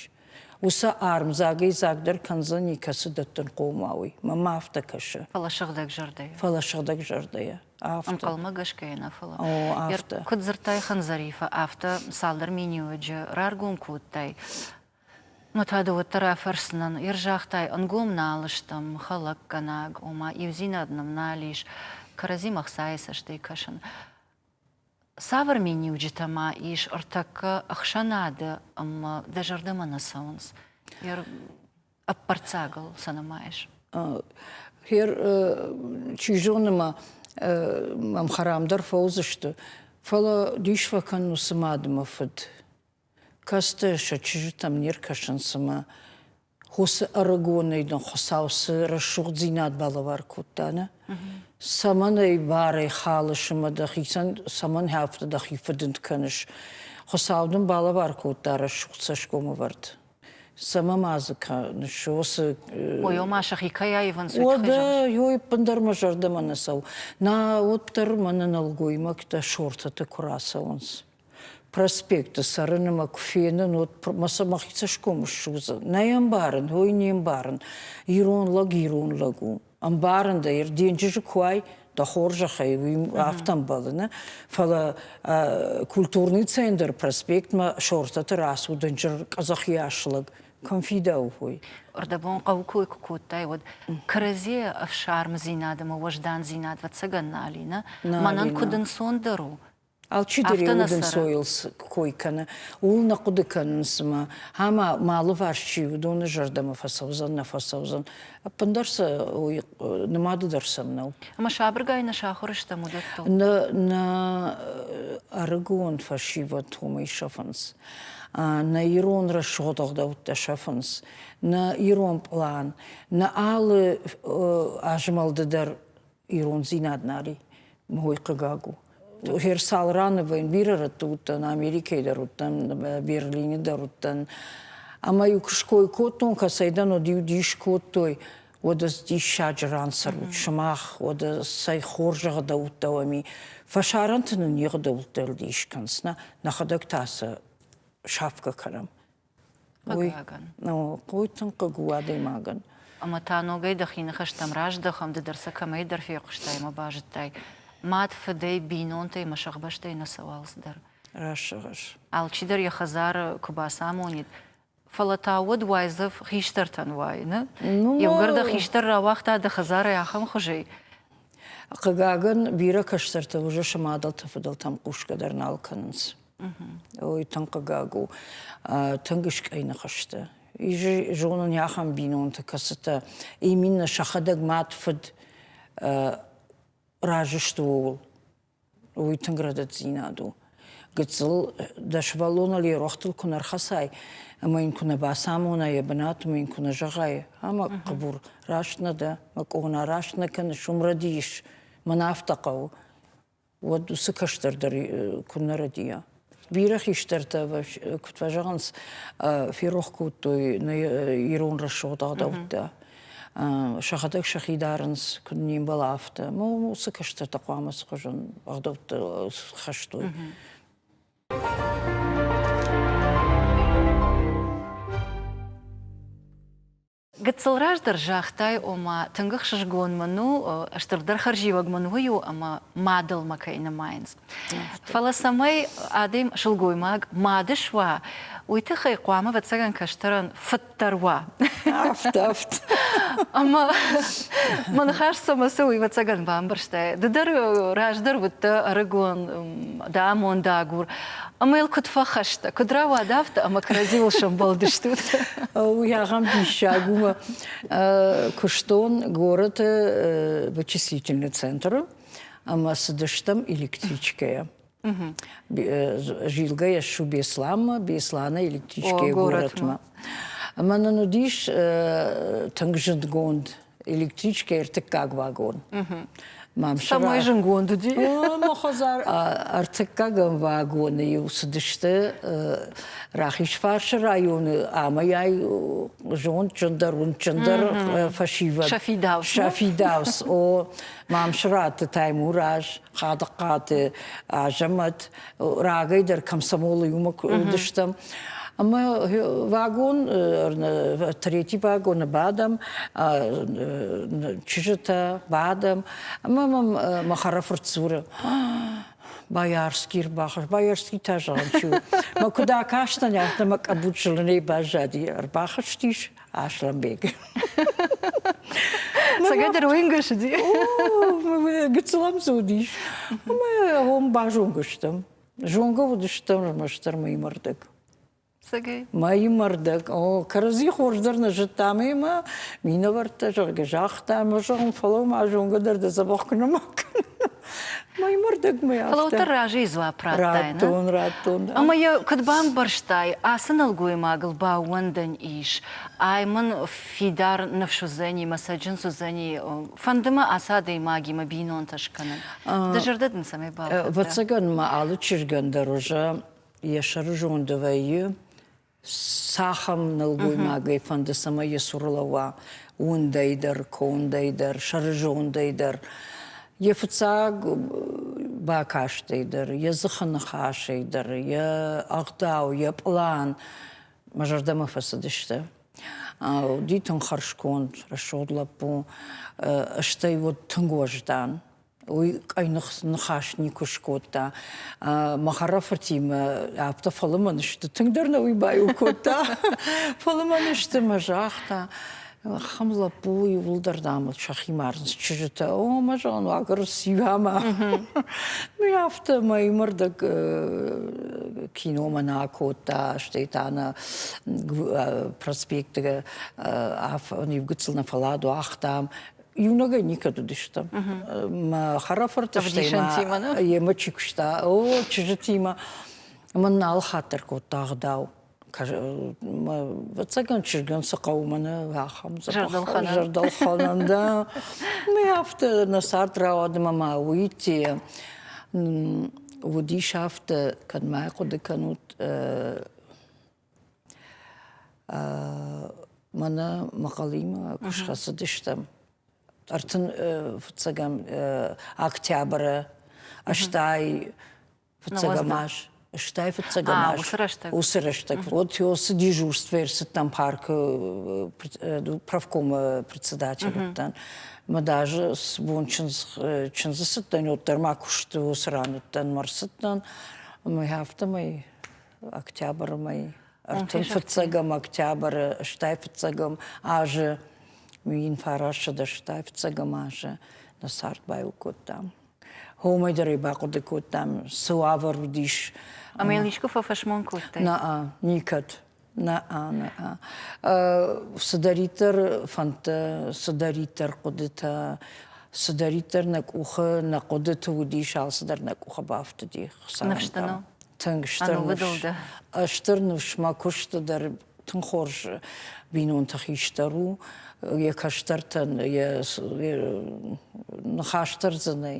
Уыцы арм дзагӕй-дзагдӕр кӕндзӕни, кӕцы дӕттынхъом уа, уый. Мӕнмӕ афтӕ кӕсы. Фӕлӕ сыгъдӕг зӕрдӕйӕ. Фӕлӕ сыгъдӕг зӕрдӕйӕ. Афтӕ. Ӕнхъӕлмӕ гӕсгӕйӕ нӕ, фӕлӕ. О, афтӕ. Куыд дзырдтай Хандзарифа, афтӕ цалдӕр миниуӕджы раргом кодтай. Мӕ та ды уӕддӕр афӕрсдзынӕн. Ер загътай, ӕнгом нал стӕм, хӕлӕггӕнаг, ома иудзинад нӕм нал ис, кӕрӕдзимӕ хцайы цӕстӕй кӕсын. Цавӕр миниуджытӕ ма ис ӕртӕккӕ ӕхсӕнады ӕмӕ дӕ зӕрдӕмӕ нӕ цӕуынц? Ӕппӕрццагыл сӕ нымайыс? Хер, чи зоны ма мӕм хӕрам дӕр фӕуыдзысты, фӕлӕ дис фӕкӕн уыцы мад ӕмӕ фыд. Кӕстӕ сӕ чызджытӕм не ркӕсынц ӕмӕ уыцы ӕрыгонӕй дын Хуыцау цы рӕсугъддзинад балӕвар кодта, нӕ? Цӕмӕн ӕй барӕй халыс ӕмӕ дӕхицӕн цӕмӕн афтӕ дӕхи фыдынд кӕныс? Хуыцау дын балӕвар кодта рӕсугъд цӕсгомӕвӕрд. Цӕмӕ ма дзы кӕныс уыцы... Ой, ома сӕхи кӕй аивынц, уый тыххӕй зӕгъыс? Уӕдӕ, ӕппындӕр мӕ зӕрдӕмӕ нӕ цӕуы. Нӕ, уӕддӕр мӕнӕ нӕлгоймӕгтӕ шортыты куы рацӕуынц. Проспекты цӕрын ӕмӕ куы фенын, уӕд мӕ сӕ мӕхи цӕсгом ссудзы. Нӕ ӕмбарын, ой, не мбарын. Ирон лӕг ирон лӕг у. Ӕмбарын дӕ, денджызы куы уай, дӕ хорзӕхӕй, уый афтӕ ӕмбӕлы, нӕ? Фӕлӕ культурный центр проспектмӕ шортаты рацу дынджыр къӕдзӕхыйас лӕг. Кӕм фидауы уый? Ӕрдӕбон хъӕуы кой куы кодтай, уӕд кӕрӕдзийӕ ӕфсармдзинад ӕмӕ уӕздандзинад ӕвӕццӕгӕн нал и, нӕ? Мӕнӕн куыд ӕнцондӕр у, Алчидӕр йӕ удӕнцойыл кой кӕны, ууыл нӕ хъуыды кӕнынц ӕмӕ ӕмӕ мӕ алыварс чи уыдоны зӕрдӕмӕ фӕцӕудзӕн, нӕ фӕцӕудзӕн. Ӕппындӕр сӕ уый нымады дӕр сӕм нӕу. Ӕмӕ сабыргай нӕ сахуыр стӕм уыдӕттыл? Нӕ, нӕ ӕрыгон фӕсивӕд уымӕй сӕфынц. Нӕ ирон рӕсугъд ӕгъдӕуттӕ сӕфынц. Нӕ ирон пълан, нӕ алы азмӕлды дӕр ирондзинад нал и. Уый хъыгаг у. Херсал раны вӕййын, бирӕ рӕтты уыдтӕн, Америкӕйы дӕр уыдтӕн, Берлины дӕр уыдтӕн. Ӕмӕ-иу куы ской кодтон, кӕцӕйдӕн, уӕд-иу дис кодтой, уӕдӕ диссаджы ран цӕрут сымах, уӕдӕ цӕй хорз ӕгъдӕуттӕ уӕм и. Фӕсарӕнты нын не гъдӕуттӕ дис кӕнынц, нӕ, нӕхӕдӕг та сӕ сафгӕ кӕнӕм. Хъыгагӕн. Уый тынг хъыг у адӕймагӕн. Ӕмӕ та ногӕй дӕхи ныхӕстӕм раздӕхӕм, ды дӕр сӕ кӕмӕйдӕр фехъуыстай ӕмӕ базыдтай. Мад фыдӕй, бинонтӕй мӕ сыхбӕстӕй нӕ цӕуы алцыдӕр. Рӕсугъд. Алчидӕр йӕ хӕдзары куы бацамонид, фӕлӕ та уӕд уайдзӕф хистӕртӕн уайы, нӕ? Иугӕр дӕ хистӕр рауагъта дӕ хӕдзарӕй ахӕм хуызӕй. Хъыгагӕн, бирӕ кӕстӕртӕ уже сӕ мадӕлтӕ фыдӕлтӕм хъусгӕ дӕр нал кӕнынц. Ой, тынг хъыгаг у. Тынг скъӕйных сты. Ис зонын ахӕм бинонты, кӕцытӕ именно сӕхӕдӕг мад, фыд. Разы сты ууыл. Уый тынг рӕдыддзинад у. Гыццыл дӕ сывӕллоныл йӕ рохтыл куы нӕ рхӕцай ӕмӕ йын куы нӕ бацамонай йӕ бынат ӕмӕ йын куы нӕ зӕгъай, ӕмӕ хъыбур, раст нӕ дӕ, мӕ къона, раст нӕ кӕныс, уым рӕдийыс, мӕн афтӕ хъӕуы, уӕд уыцы кӕстӕр дӕр куы нӕ рӕдийа. Бирӕ хистӕртӕ, куыд фӕзӕгъынц, ферох кодтой нӕ ирон рӕсугъд ӕгъдӕуттӕ. Сӕхӕдӕг сӕхи дарынц, куыд не мбӕлы, афтӕ. Ӕмӕ уыцы кӕстӕртӕ хъуамӕ цы хуызӕн ӕгъдӕуттӕ хӕстой. Гыццыл раздӕр загътай, ома тынг ӕхсызгон мын у, стырдӕр хӕрзиуӕг мын уый у, ӕмӕ мадыл мӕ кӕй нымайынц. Фӕлӕ цӕмӕй адӕм сылгоймаг мад суа, уый тыххӕй хъуамӕ, ӕвӕццӕгӕн, кӕстӕрӕн фыддӕр уа. Афтӕ, афтӕ. Ӕмӕ мӕ ныхас цӕмӕ цӕуы, уый, ӕвӕццӕгӕн, бамбӕрстай. Ды дӕр раздӕр уыдтӕ ӕрыгон, дӕ амондагур. Ӕмӕ йыл куыд фӕхӕстӕ, куыд рауад афтӕ, ӕмӕ кӕрӕдзиуыл сӕмбӕлдыстут? Уый ахӕм диссаг у. Куыстон горӕты вычислительный центры ӕмӕ цыдыстӕм электричкӕйӕ. Зилгӕйӕ ссу Бесланмӕ, Бесланы электричкӕйы горӕтмӕ. Ӕмӕ нын уыдис тынг зындгонд электричкӕ ӕртыккаг вагон. Цӕмӕй зынгонд уыди? Мӕ хӕдзар ӕртыккӕгӕм вагоны-иу цыдысты Рахизфарсы районы амӕй-ай зондджындӕр, уындджындӕр фӕсивӕд. Сӕ фидауц. Сӕ фидауц. О, Мамсыраты Таймураз, Хадыхъаты Азӕмӕт, рагӕй дӕр комсомолы иумӕ уыдыстӕм. Ӕмӕ вагон, третий вагоны бадӕм, чызджытӕ бадӕм, ӕмӕ мӕм мӕ хӕрӕфырт дзуры, Боярский ӕрбахызт. Боярский та зӕгъын чи у. Мӕ куыд акастӕн, афтӕ мӕ къӕбут зылынӕй баззади. Ӕрбахызтис Аслӕнбег. Цӕгатдӕр уынгӕ сыди. Гыццыл ӕм дзы уыдис. Ӕмӕ уым базонгӕ стӕм. Зонгӕ уыдыстӕм ӕрмӕстдӕр мӕймӕ рдӕг. Цӕгӕй? Мӕймӕ рдӕг. О, кӕрӕдзи хорз дӕр нӕ зыдтам ӕмӕ минӕвӕрттӕ, зӕгъгӕ, загъта ӕмӕ зӕгъын, фӕлӕ ма зонгӕ дӕр дӕ дзӕбӕх куы нӕма кӕны. Мӕймӕ рдӕгмӕ афтӕ. Фӕлӕ уӕддӕр разыйы дзуапп радтай, нӕ? Радтон, радтон. Ӕмӕ йӕ куыд бамбӕрстай, ацы нӕлгоймагыл баууӕндӕн ис, ай мын фидар ныфс уыдзӕни, мӕ цӕджындз уыдзӕни, фӕнды мӕ ацы адӕймагимӕ бинонтӕ скӕнын. Дӕ зӕрдӕ дын цӕмӕй балхӕдта? Ӕвӕццӕгӕн ма алы чызгӕн дӕр уже йӕ сӕрызонды вӕййы, цахӕм нӕлгоймагӕй фӕнды, цӕмӕй йӕ цуры лӕууа уындӕй дӕр, кондӕй дӕр, сӕрызондӕй дӕр. Йӕ фыццаг бакастӕй дӕр, йӕ дзыхы ныхасӕй дӕр, йӕ ӕгъдау, йӕ пълан мӕ зӕрдӕмӕ фӕцыдысты. Уыди тынг хӕрзконд, рӕсугъд лӕппу, стӕй уыд тынг уӕздан. Уый къӕйных ныхас никуы скодта. Мӕ хӕрӕфыртимӕ афтӕ фӕлымӕн сты, тынгдӕр нӕ уый баиу кодта. Фӕлымӕн сты мӕ загъта, ахӕм лӕппу иууылдӕр, дам, сӕхи марынц чызджытӕ. О, мӕ зӕгъын, уагӕр сивӕмӕ. Ми афтӕ мӕймӕрдӕг киномӕ нӕ акодта, стӕй та нӕ проспекты иу гыццыл нӕ фӕллад уагътам. Иунӕгӕй никӕд уыдыстӕм. Мӕ хӕрӕфырты стӕй ма йемӕ чи куыста, о, чызджытимӕ. Мӕн нал хатыр кодта ӕгъдау. Ӕвӕццӕгӕн, чызгӕн цы хъӕуы мӕнӕ ахӕм зӕрдӕлхӕнӕн, да. Мы афтӕ нӕ цард рауад ӕмӕ ма уыйте уыдис афтӕ, кӕд ма хъуыды кӕнут, мӕнӕ Мӕхъӕлимӕ куы схӕцыдыстӕм, 35 октябры 85 аз, 85 аз. Уыцы рӕстӕг. Уыцы рӕстӕг. Вот уыцы дежурство ӕрцыдтӕн паркы правкомы председатель уыдтӕн. Мӕ даже бон чындзы цыдтӕн, уӕддӕр ма куысты уыцы ран уыдтӕн, ма рцыдтӕн. Ӕмӕ афтӕмӕй октябры мӕй, 35 октябры, 85 азы, 1985 азы нӕ цард баиу кодтам. Уымӕй дӕр ӕй бахъуыды кодтам, цы уавӕр уыдис. Ӕмӕ йыл искуы фӕфӕсмон кодтай? Нӕ, никӕд. Нӕ, нӕ. Цыдӕриддӕр фӕндтӕ, цыдӕриддӕр хъуыдытӕ, Цыдӕриддӕр нӕ къухы, нӕ хъуыдыты уыдис, алцыдӕр нӕ къухы бафтыди. Ныфс дын у? Тынг стыр ныфс. Стыр ныфс мӕ куысты дӕр тынг хорз бинонты хистӕр у. Йӕ кӕстӕртӕн йӕ ныхас дӕр дзы нӕй.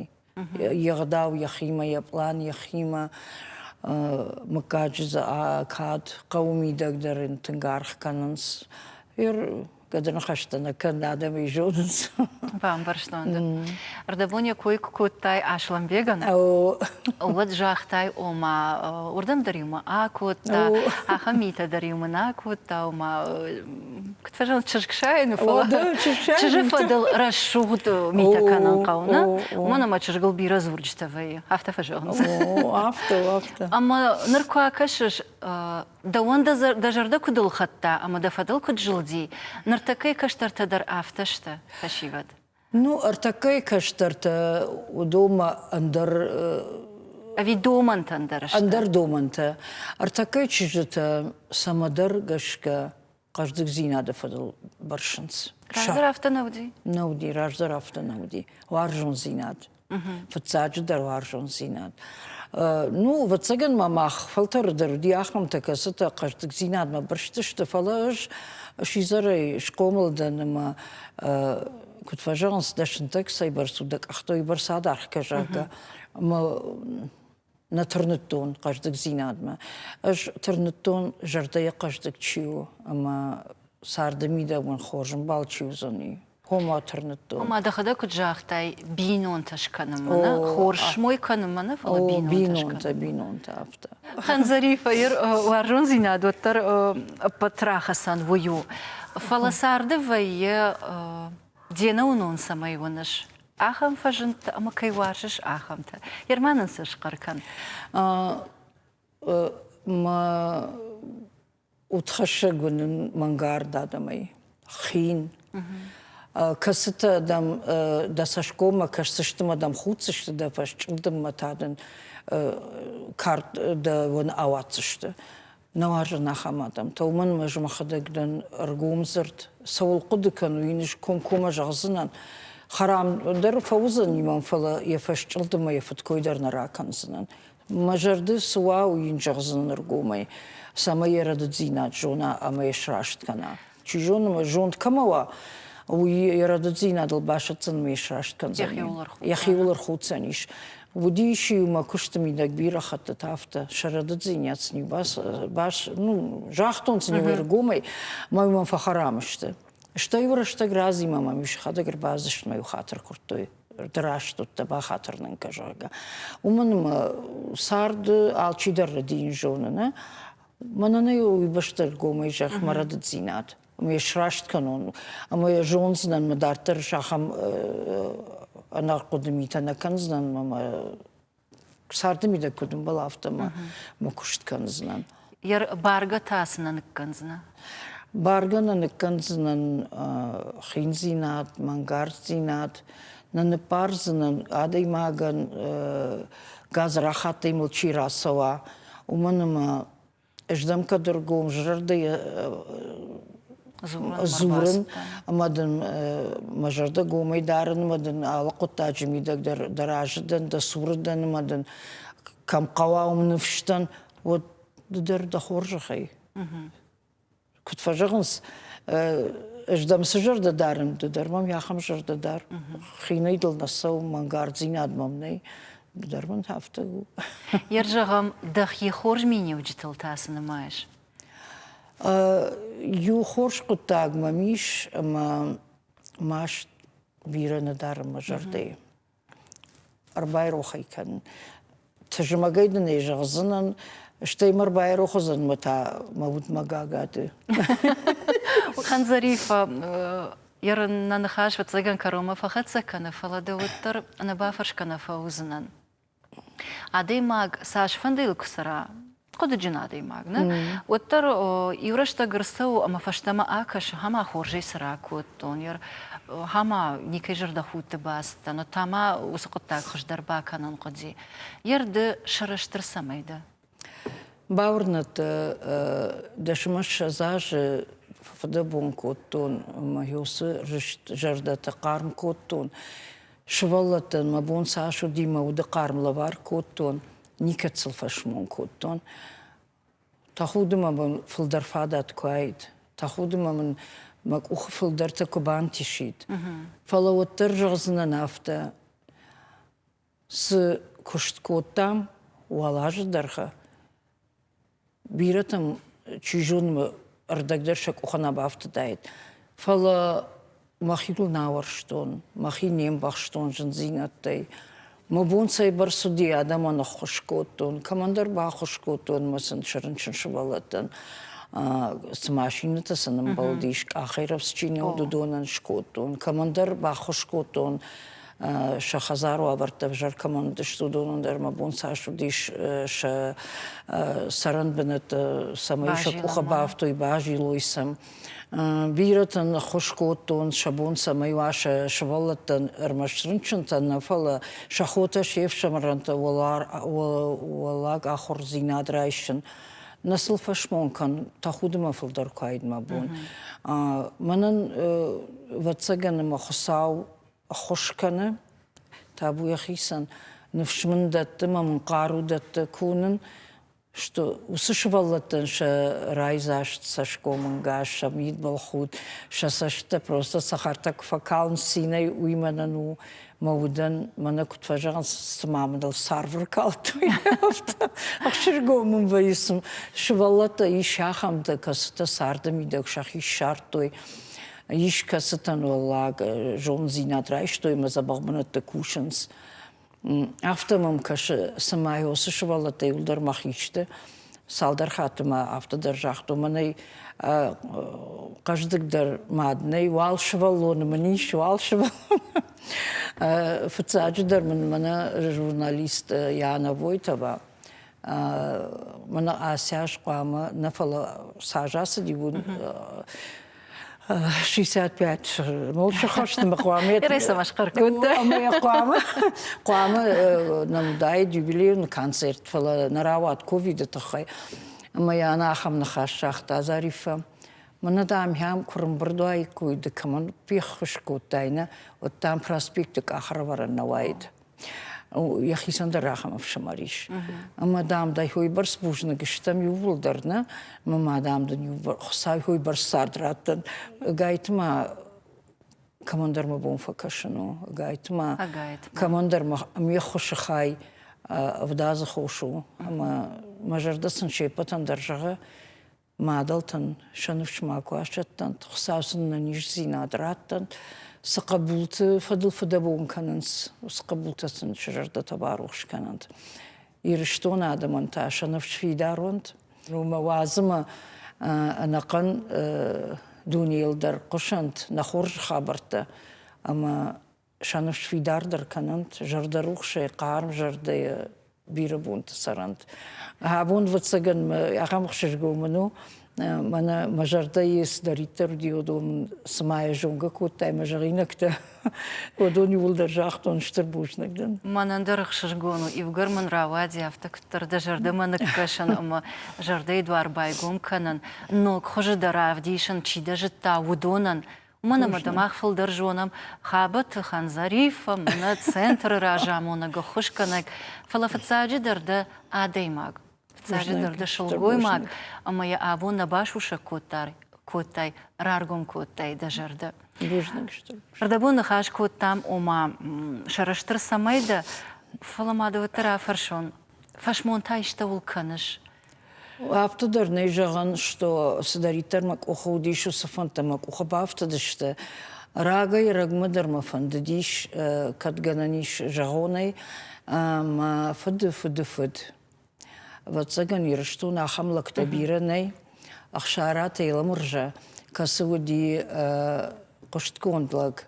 Йе гъдау йӕхимӕ, йӕ пълан йӕхимӕ. Мыггаджы дзы кад хъӕуы мидӕг дӕр ын тынг аргъ кӕнынц. Гӕды ныхӕстӕ нӕ кӕн, адӕм ӕй зонынц. Бамбӕрстон дын. Ӕрдӕбон йӕ кой куы кодтай Аслӕнбегӕн, уӕд загътай, ома уырдӕм дӕр иумӕ акодта, ахӕм митӕ дӕр иумӕ нӕ акодта, ома куыд фӕзӕгъынц, чызг сайын, фӕлӕ чызджы фӕдыл рӕсугъд митӕ кӕнын хъӕуы, нӕ? Уымӕн ӕмӕ чызгыл бирӕ дзурджытӕ вӕййы, афтӕ фӕзӕгъынц. Афтӕ, афтӕ. Ӕмӕ ныр куы акӕсыс, дӕуӕн дӕ зӕрдӕ куыд ӕлхӕдта ӕмӕ дӕ фӕдыл куыд зылди, ныртӕккӕйы кӕстӕртӕ дӕр афтӕ сты, фӕсивӕд? Ну, ӕртӕккӕйы кӕстӕртӕ уыдонмӕ ӕндӕр Ӕви домӕнтӕ ӕндӕр сты? Ӕндӕр домӕнтӕ. Ӕртӕккӕйы чызджытӕ цӕмӕдӕр гӕсгӕ хъӕздыгдзинады фӕдыл бырсынц. Раздӕр афтӕ нӕ уыди? Нӕ уыди, раздӕр афтӕ нӕ уыди. Уарзондзинад. Фыццаджыдӕр уарзондзинад. Ну, ӕвӕццӕгӕн ма мах фӕлтӕры дӕр уыди ахӕмтӕ, кӕцытӕ хъӕздыгдзинадмӕ бырстысты, фӕлӕ ӕз сидзӕрӕй схъомыл дӕн ӕмӕ куыд фӕзӕгъынц, дӕ сынтӕг цӕйбӕрц у, дӕ къӕхтӕ уыйбӕрц адаргъ кӕ, зӕгъгӕ. Ӕмӕ нӕ тырныдтон хъӕздыгдзинадмӕ. Ӕз тырныдтон, зӕрдӕйӕ хъӕздыг чи у ӕмӕ царды мидӕг мын хорз ӕмбал чи уыдзӕни, уымӕ тырныдтон. Ома дӕхӕдӕг куыд загътай, бинонтӕ скӕнынмӕ нӕ, хорз смой кӕнынмӕ нӕ, фӕлӕ бинонтӕ бинонтӕ, бинонтӕ афтӕ. Хандзарифа, уарзондзинад уӕддӕр ӕппӕт рахӕцӕн уый у. Фӕлӕ царды вӕййы де нӕуынон цӕмӕй уыныс, ахӕм фӕзындтӕ ӕмӕ кӕй уарзыс, ахӕмтӕ. Ерма нын цы схъӕр кӕн. Мӕ удхӕссӕг уынын мӕнгард адӕмӕй, хин. Кӕцытӕ дӕм дӕ цӕсгоммӕ кӕсдзысты мӕ дӕм худдзысты, дӕ фӕсчъылдыммӕ та дын кард дӕ уын ауадздзысты. Нӕ уарзын ахӕм адӕмтӕ, уымӕн ӕмӕ ӕз мӕхӕдӕг дӕн ӕргомдзырд, цӕуыл хъуыды кӕнын, уый ын комкоммӕ зӕгъдзынӕн. Хӕрам дӕр фӕуыдзӕни мӕм, фӕлӕ йӕ фӕсчъылдыммӕ йӕ фыдкой дӕр нӕ ракӕндзынӕн. Мӕ зӕрды цы уа, уый йын зӕгъдзынӕн ӕргомӕй, цӕмӕй йӕ рӕдыддзинад зона ӕмӕ йӕ сраст кӕна. Чи зоны, мӕ зонд кӕмӕ уа, уый йӕ рӕдыддзинадыл басӕтдзӕн ӕмӕ йӕ сраст кӕндзӕн. Йӕхиуыл ӕрхуддзӕнис. Уыдис-иу мӕ куысты мидӕг бирӕ хӕттыты афтӕ, сӕ рӕдыддзинад сын-иу бас, бас, ну, загътон сын-иу ӕргомӕй, мӕ мӕм фӕхӕрам сты. Стӕй-иу рӕстӕг разимӕ мӕм-иу сӕхӕдӕг ӕрбацыдысты мӕ-иу хатыр куырдтой, ды раст уыдтӕ, бахатыр нын кӕ, зӕгъгӕ. Уымӕн ӕмӕ царды алчидӕр рӕдийын зоны, нӕ? Мӕнӕн ӕй уый бӕсты ӕргомӕй зӕгъ мӕ рӕдыддзинад. Ӕмӕ йӕ сраст кӕнон, ӕмӕ йӕ зондзынӕн, мӕ дарддӕр ахӕм ӕнӕхъуыды митӕ нӕ кӕндзынӕн ӕмӕ мӕ царды мидӕг куыд ӕмбӕлы, афтӕ мӕ мӕ куыст кӕндзынӕн. Баргӕ та цы нӕ ныккӕндзынӕ? Баргӕ нӕ ныккӕндзынӕн хиндзинад, мӕнгарддзинад, нӕ ныббардзынӕн адӕймагӕн гадзрахаттӕй мыл чи рацӕуа, уымӕн ӕмӕ ӕз дӕм кӕд ӕргом зӕрдӕйӕ дзурын ӕмӕ дын мӕ зӕрдӕ гомӕй дарын ӕмӕ дын алы хъуыддаджы мидӕг дӕр дӕ разы дӕн, дӕ цуры дӕн ӕмӕ дын кӕм хъӕуа, уым ныфс дӕн, уӕд ды дӕр дӕ хорзӕхӕй. Куыд фӕзӕгъынц, ӕз дӕм цы зӕрдӕ дарын, ды дӕр мӕм ахӕм зӕрдӕ дар. Хинӕй дыл нӕ цӕуы, мӕнгарддзинад мӕм нӕй. Ды дӕр мын афтӕ у. Йер зӕгъӕм, дӕхи хорз миниуджытыл та цы нымайыс? Иу хорз хъуыддаг мӕм ис, ӕмӕ маст бирӕ нӕ дарын мӕ зӕрдӕйы. Ӕрбайрох ӕй кӕнын. Тызмӕгӕй дын ӕй зӕгъдзынӕн, стӕй мӕ ӕрбайрох уыдзӕн мӕ та мӕ уд мӕ гагады. Хандзарифа, нӕ ныхас фыццагӕн кӕронмӕ фӕхӕццӕ кӕны, фӕлӕ дӕ уӕддӕр ӕнӕбафӕрсгӕ нӕ фӕуыдзынӕн. Адӕймаг цасфӕнды йыл куы цӕра, хъуыдыджын адӕймаг, нӕ? Уӕддӕр иу рӕстӕг ӕрцӕуы ӕмӕ фӕстӕмӕ акӕсы, хӕма хорзӕй цы ракодтон, хӕма никӕй зӕрдӕхудты бацыдтӕн, та ма уыцы хъуыддаг хуыздӕр бакӕнын хъуыди. Йе рды сӕрыстыр цӕмӕй дӕ? Бауырнӕд дӕ, 10-20 азы фыдӕбон кодтон ӕмӕ уыцы рыст зӕрдӕтӕ хъарм кодтон. Сывӕллӕттӕн мӕ бон цас уыди, мӕ уды хъарм лӕвар кодтон, никӕд сыл фӕсмон кодтон. Тӕхуды мӕ мын фылдӕр фадат куы уаид, тӕхуды мӕ мын мӕ къухы фылдӕртӕ куы бантисид. Фӕлӕ уӕддӕр зӕгъдзынӕн афтӕ, цы куыст кодтам уал азы дӕргъы, бирӕтӕм, чи зоны, ӕрдӕг дӕр сӕ къухы нӕ бафтыдаид. Фӕлӕ мӕхиуыл нӕ ауӕрстон, мӕхи не мбӕхстон зындзинӕдтӕй. Мӕ бон цӕйбӕрц уыди, адӕмӕн ӕххуыс кодтон, кӕмӕндӕр баххуыс кодтон ӕмӕ сын сӕ рынчын сывӕллӕттӕн цы машинӕтӕ сын ӕмбӕлдис, къахӕй рӕвдз чи нӕ уыд, уыдонӕн скодтон. Кӕмӕндӕр баххуыс кодтон, сӕ хӕдзар уавӕртӕ ӕвзӕр кӕмӕн уыдысты, уыдонӕн дӕр мӕ бон цас уыдис сӕ цӕрӕн бынӕттӕ, цӕмӕй сӕ къухы бафтой, базилой сӕм. Бирӕтӕн ӕххуыс кодтон, сӕ бон цӕмӕй уа сӕ сывӕллӕттӕн ӕрмӕст рынчынтӕн нӕ, фӕлӕ сӕ хотӕ, се фсымӕрӕнтӕ уӕллаг ахуырдзинад райсын. Нӕ сыл фӕсмон кӕн, тӕхудымӕ фылдӕр куы уаид мӕ бон. Мӕнӕн, ӕвӕццӕгӕн, ӕмӕ Хуыцау ӕххуыс кӕны, табу йӕхицӕн, ныфс мын дӕтты мӕ мын хъару дӕтты кувын, что уыцы сывӕллӕттӕн сӕ райдзаст цӕсгомӕнгас, сӕ мидбылхудт, сӕ цӕстытӕ просто цӕхӕртӕ куы фӕкалынц цинӕй, уый мӕнӕн у мӕ удӕн, мӕнӕ куыд фӕзӕгъынц, цыма мын ыл царв ӕркалдтой, афтӕ ӕхсызгон мын вӕййы. Сывӕллӕттӕ ис ахӕмтӕ, кӕцытӕ царды мидӕг сӕхи ссардтой, ис кӕцытӕн уӕллаг зонддзинад райстой ӕмӕ дзӕбӕх бынӕтты кусынц. Афтӕ мӕм кӕсы, цыма уыцы сывӕллӕттӕ иуылдӕр мӕхи сты. Цалдӕр хатты ма афтӕ дӕр загътон, мӕнӕй хъӕздыгдӕр мад нӕй, уал сывӕллоны мын ис, уал сывӕллоны. Фыццаджыдӕр мын мӕнӕ журналист Яна Войтова мӕнӕ ацы аз хъуамӕ нӕ фӕлӕ цас ацыди, уый 65 молча хӕстмӕ хъуамӕ ӕмӕ хъуамӕ хъуамӕ нӕм уыдаид юбилейон концерт, фӕлӕ нӕ рауад ковиды тыххӕй. Ӕмӕ йӕ ахӕм ныхас загъта Зариффӕ. Мӕнӕ дам хӕм куы рымбырд уаиккой, ды кӕмӕн феххуыс кодтай, нӕ, уӕд дам проспекты къахӕрӕвӕрӕн нӕ уаид. Йӕхицӕн дӕр ахӕм ӕфсымӕр ис. Ӕмӕ, дам, дӕ уыйбӕрц бузныг стӕм иууылдӕр, нӕ? Ӕмӕ ма, дам, дын Хуыцау уыйбӕрц цард раттӕн. Ӕгайтма кӕмӕндӕр мӕ бон фӕкӕсын у, ӕгайтма кӕмӕндӕр ме ххуысы хай ӕвдадзы хос у. Ӕмӕ мӕ зӕрдӕ сын се ппӕтӕн дӕр зӕгъы, Мадӕлтӕн сӕ ныфс макуы асӕттӕнт, Хуыцау сын ӕнӕниздзинад раттӕнт, цы хъӕбулты фӕдыл фыдӕбон кӕнынц, уыцы хъӕбултӕ сын сӕ зӕрдӕтӕ барухс кӕнӕнт. Ирыстоны адӕмӕн та сӕ ныфс фидар уӕнт. Уымӕ уадзы мӕ ӕнӕхъӕн дунейыл дӕр хъуысӕнт нӕ хорз хабӕрттӕ ӕмӕ сӕ ныфс фидардӕр кӕнӕнт, зӕрдӕрухсӕй, хъарм зӕрдӕйӕ бирӕ бонты цӕрӕнт. Абон, ӕвӕццӕгӕн, ахӕм ӕхсызгон мын у, мӕнӕ мӕ зӕрдӕйы цыдӕриддӕр уыди, уыдон цыма йӕ зонгӕ кодтай мӕ зӕгъинӕгтӕ, уыдон иууылдӕр загътон, стыр бузныг дын. Мӕнӕн дӕр ӕхсызгон у, иугӕр мын рауади, афтӕ куыддӕр дӕ зӕрдӕмӕ ныккӕсын ӕмӕ зӕрдӕйы дуар байгом кӕнын, ног хуызы дӕ равдисын, чи дӕ зыдта, уыдонӕн, Уымӕн ӕмӕ дӕ мах фылдӕр зонӕм Хабӕты Ханзариффӕ, мӕнӕ центры разамонӕг, ӕххуысгӕнӕг, фӕлӕ фыццаджыдӕр дӕ адӕймаг, фыццаджыдӕр дӕ сылгоймаг, ӕмӕ йӕ абон нӕ басусӕг кодтай, раргом кодтай дӕ зӕрдӕ. Бузныг стыр. Рдӕбон ныхас кодтам, ома сӕрыстыр цӕмӕй дӕ, фӕлӕ ма дӕ уӕддӕр афӕрсон, фӕсмон та истӕуыл кӕныс? Афтӕ дӕр нӕй зӕгъӕн, что цыдӕриддӕр мӕ къухы уыдис, уыцы фӕндтӕ мӕ къухы бафтыдысты. Рагӕй-ӕрӕгмӕ дӕр мӕ фӕндыдис, кӕд гӕнӕн ис зӕгъонӕй, мӕ фыды фыды фыд. Ӕвӕццӕгӕн, Ирыстоны ахӕм лӕгтӕ бирӕ нӕй. Ӕхсараты Еламырзӕ, кӕцы уыди хъуыстгонд лӕг,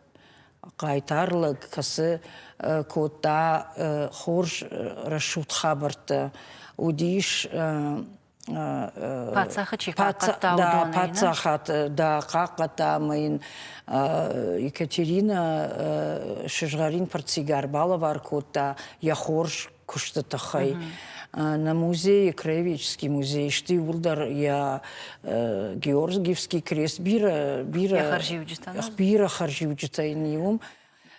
хъайтар лӕг, кӕцы кодта хорз рӕсугъд хабӕрттӕ. Уыдис Паддзахы чи хъахъхъӕдта, уыдонӕй, Паддзахад дӕ хъахъхъӕдта ӕмӕ йын Екатеринӕ сызгъӕрин портсигар балӕвар кодта йӕ хорз куысты тыххӕй. Нӕ музейы, Краеведческий музей сты иууылдӕр йӕ Георгиевский крест бирӕ бирӕ бирӕ хӕрзиуджытӕ йын и уым.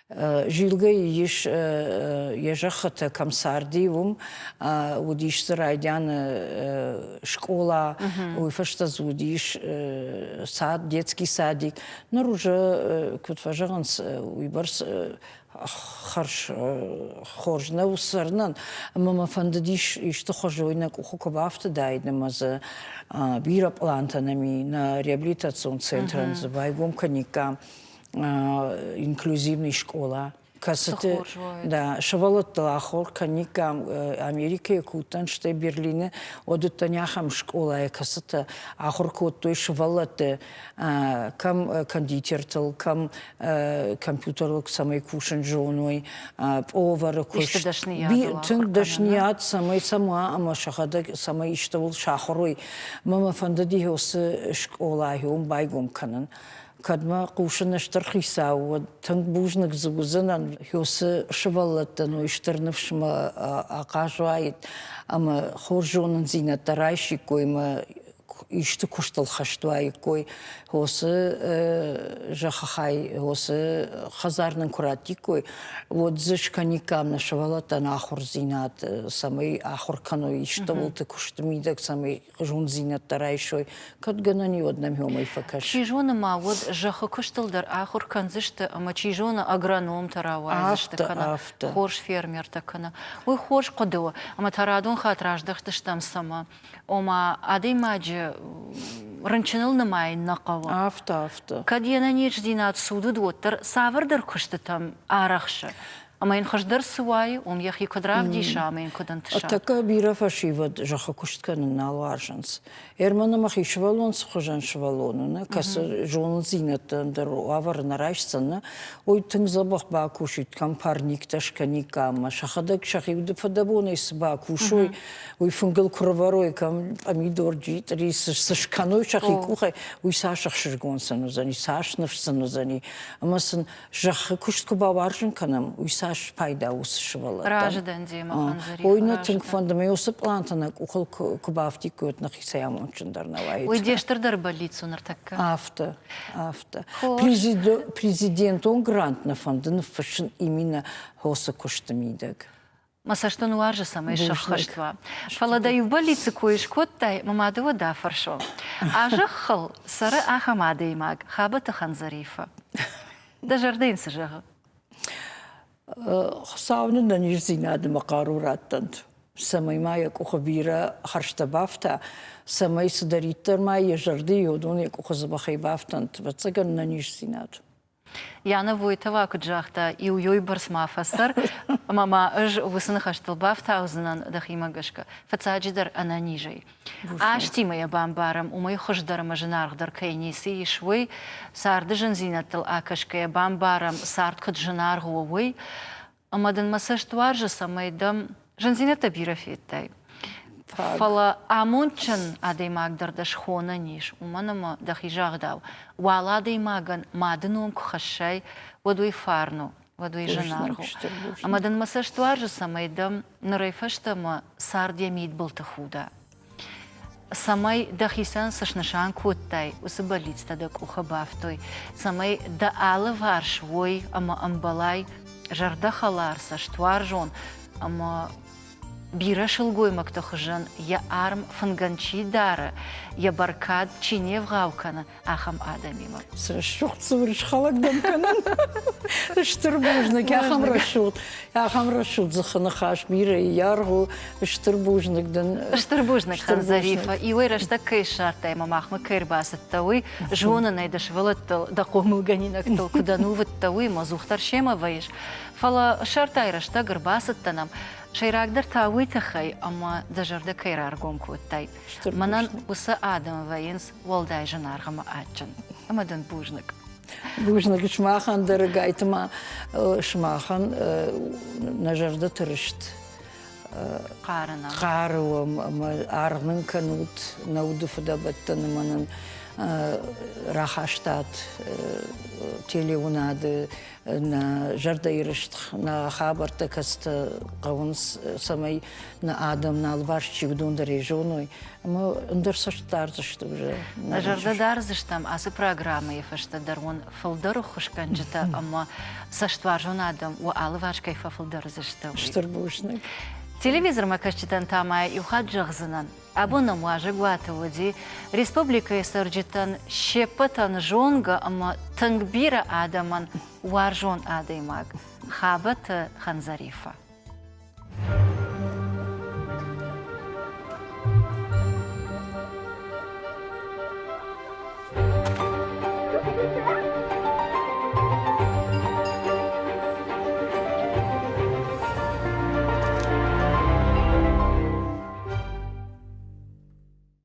Зилгӕйы ис йӕ зӕххытӕ кӕм царди, уым уыдис дзы райдианы скъола, уый фӕстӕ дзы уыдис сад, детский садик. Ныр уже, куыд фӕзӕгъынц, уыйбӕрц хӕрз хорз нӕу цӕрынӕн. Ӕмӕ мӕ фӕндыдис исты хуызы нӕ къухы куы бафтыдаид ӕмӕ дзы бирӕ пълантӕ нӕм и, нӕ реабилитацион центрӕн дзы байгом кӕниккам инклюзивный скъола, кӕцыты да, сывӕллӕттыл ахуыр кӕниккам Америкӕйы куы уыдтӕн, стӕй Берлины, уӕд уыдтӕн ахӕм скъолайы, кӕцытӕ ахуыр кодтой сывӕллӕтты кӕм кондитертыл, кӕм компьютерыл цӕмӕй кусын зоной, пъовары куыст. Тынг дӕсныйад цӕмӕй сӕм уа ӕмӕ сӕхӕдӕг цӕмӕй истӕуыл сахуыр уой. Мӕ мӕ фӕндыди уыцы скъолайы уым байгом кӕнын. Кӕд мӕ хъусын стыр хицау, уӕд тынг бузныг дзы уыдзынӕн. Уыцы сывӕллӕттӕн уый стыр ныфсмӕ ахъаз уаид ӕмӕ хорз зонындзинӕдтӕ райсиккой ӕмӕ исты куыстыл хӕст уаиккой. Уыцы зӕххы хай, уыцы хӕдзар нын куы раттиккой, уӕд дзы скӕниккам нӕ сывӕллӕттӕн ахуырдзинад, цӕмӕй ахуыр кӕной истӕуылты куысты мидӕг, цӕмӕй зонддзинӕдтӕ райсой, кӕд гӕнӕн и, уӕд нӕм уымӕй фӕкӕс. Чи зоны ма уӕд зӕххы куыстыл дӕр ахуыр кӕндзысты ӕмӕ чи зоны агрономтӕ рауайдзысты кӕнӕ хорз фермертӕ кӕнӕ. Уый хорз хъуыды у ӕмӕ та радон хатт раздӕхтыстӕм цӕмӕ? Ома адӕймаджы рынчыныл нымайын нӕ хъӕуы. Афтӕ, афтӕ. Кӕд йе нӕниздзинад цудыд, уӕддӕр цавӕрдӕр куыстытӕм арӕхсы. Ӕмӕ йын хуыздӕр цы уайы, уым йӕхи куыд равдиса ӕмӕ йын куыд ӕнтыса. Тӕккӕ бирӕ фӕсивӕд зӕххы куыст кӕнын нал уарзынц. Ерман ӕмӕ хи сывӕллон цы хуызӕн сывӕллон у, нӕ, кӕцы зонындзинӕдтӕ ӕндӕр уавӕры нӕ райсдзӕн, нӕ, уый тынг дзӕбӕх бакусид, кӕм парниктӕ скӕниккам ӕмӕ сӕхӕдӕг сӕхи фыдӕбонӕй цы бакусой, уый фынгыл куы рывӕрой, кӕм пъамидор, джитъри, цы скӕной сӕхи къухӕй, уый цас ӕхсызгон сын уыдзӕни, цас ныфс сын уыдзӕни. Ӕмӕ сын зӕххы куыст куы бауарзын кӕнӕм, уый цас пайда у уыцы сывӕллӕттӕн. Разы дӕн демӕ, Хандзариф. Ой, нӕ тынг фӕнды, мӕ уыцы пълантӕ нӕ къухыл куы бафтиккой, уӕд нӕхицӕй амондджындӕр нӕ уаид. Уый де стырдӕр бӕллиц у ныртӕккӕ. Афтӕ, афтӕ. Президентон грант нӕ фӕнды ныффыссын именно хосы куысты мидӕг. Мӕ цӕст ын уарзы, цӕмӕй сӕххӕст уа. Фӕлӕ дӕ иу бӕллицы кой скодтай, мӕ мады уӕд афӕрсон. А зӕххыл цӕры ахӕм адӕймаг, Хабӕты Хандзарифа. Дӕ зӕрдӕ йын цы зӕгъы? Хуыцау нын ӕнӕниздзинад ӕмӕ хъару раттӕнт, цӕмӕй ма йӕ къухы бирӕ хӕрзтӕ бафта, цӕмӕй цыдӕриддӕр ма йӕ зӕрды и, уыдон йӕ къухы дзӕбӕхӕй бафтӕнт, ӕвӕццӕгӕн, ӕнӕниздзинад. Яна Войтова куыд загъта, иу ёйбӕрц ма фӕцӕр, ӕмӕ ма ӕз уыцы ныхӕстыл бафтаудзынӕн дӕхимӕ гӕсгӕ, фыццаджыдӕр ӕнӕнизӕй. Азтимӕ йӕ бамбарӕм, уымӕй хуыздӕр ӕмӕ зынаргъдӕр кӕй ницы ис, уый, царды зындзинӕдтыл акӕсгӕйӕ бамбарӕм, цард куыд зынаргъ у, уый. Ӕмӕ дын мӕ цӕст уарзы, цӕмӕй дӕм зындзинӕдтӕ бирӕ федтай. Фӕлӕ амондджын адӕймаг дӕр дӕ схонӕн ис, уымӕн ӕмӕ дӕхи загъдау, уал адӕймагӕн мады ном куы хӕссай, уӕд уый фарн у, уӕд уый зынаргъ у. Ӕмӕ дын мӕ цӕст уарзы, цӕмӕй дӕм нырӕй фӕстӕмӕ цард йӕ мидбылты худа. Цӕмӕй дӕхицӕн цы снысан кодтай, уыцы бӕллицтӕ дӕ къухы бафтой, цӕмӕй дӕ алыварс уой ӕмӕ ӕмбалай зӕрдӕхӕлар, цӕстуарзон ӕмӕ бирӕ сылгоймӕгты хуызӕн йӕ арм фынгӕн чи дары, йӕ бӕркад чи не вгъау кӕны, ахӕм адӕмимӕ. Цы рӕсугъд дзурыс, хӕлӕг дӕм кӕнын. Стыр бузныг, ахӕм рӕсугъд, ахӕм рӕсугъд дзыхы ныхас бирӕ йаргъ у. Стыр бузныг дын. Стыр бузныг, Ханзарифа. Иуӕй рӕстӕг кӕй ссардтай ӕмӕ махмӕ кӕй ӕрбацыдтӕ, уый зонын ӕй дӕ сывӕллӕттыл, дӕ хъомылгӕнинӕгтыл куыд ӕнувыдтӕ, уый ӕмӕ ӕдзухдӕр семӕ вӕййыс. Фӕлӕ ссардтай рӕстӕг, ӕрбацыдтӕ нӕм. Сӕйрагдӕр та уый тыххӕй, ӕмӕ дӕ зӕрдӕ кӕй раргом кодтай. Мӕнӕн уыцы адӕм вӕййынц уӕлдай зынаргъ ӕмӕ адджын. Ӕмӕ дын бузныг. Бузныг сымахӕн дӕр, ӕгайтма сымахӕн нӕ зӕрдӕты рыст хъары хъары уӕм ӕмӕ аргъ нын кӕнут нӕ уды фыдӕбӕттӕн ӕмӕ нын. рахастат телеуынады нӕ зӕрдӕйы рыст, нӕ хабӕрттӕ кӕцытӕ хъӕуынц, цӕмӕй нӕ адӕм нӕ алыварс чи уыдон дӕр ӕй зоной. Ӕмӕ ӕндӕр цӕст дардзысты уже. Нӕ зӕрдӕ дардзыстӕм ацы программӕйы фӕстӕ дӕр уын фылдӕр ӕххуысгӕнджытӕ ӕмӕ цӕстуарзон адӕм уӕ алыварс кӕй фӕфылдӕр уыдзысты. Стыр бузныг. Телевизормӕ кӕсджытӕн та ма иу хатт зӕгъдзынӕн, Абон нӕм уазӕгуаты уыди республикӕйы цӕрджытӕн се ппӕтӕн зонгӕ ӕмӕ тынг бирӕ адӕмӕн уарзон адӕймаг Хабӕты Ханзарифа.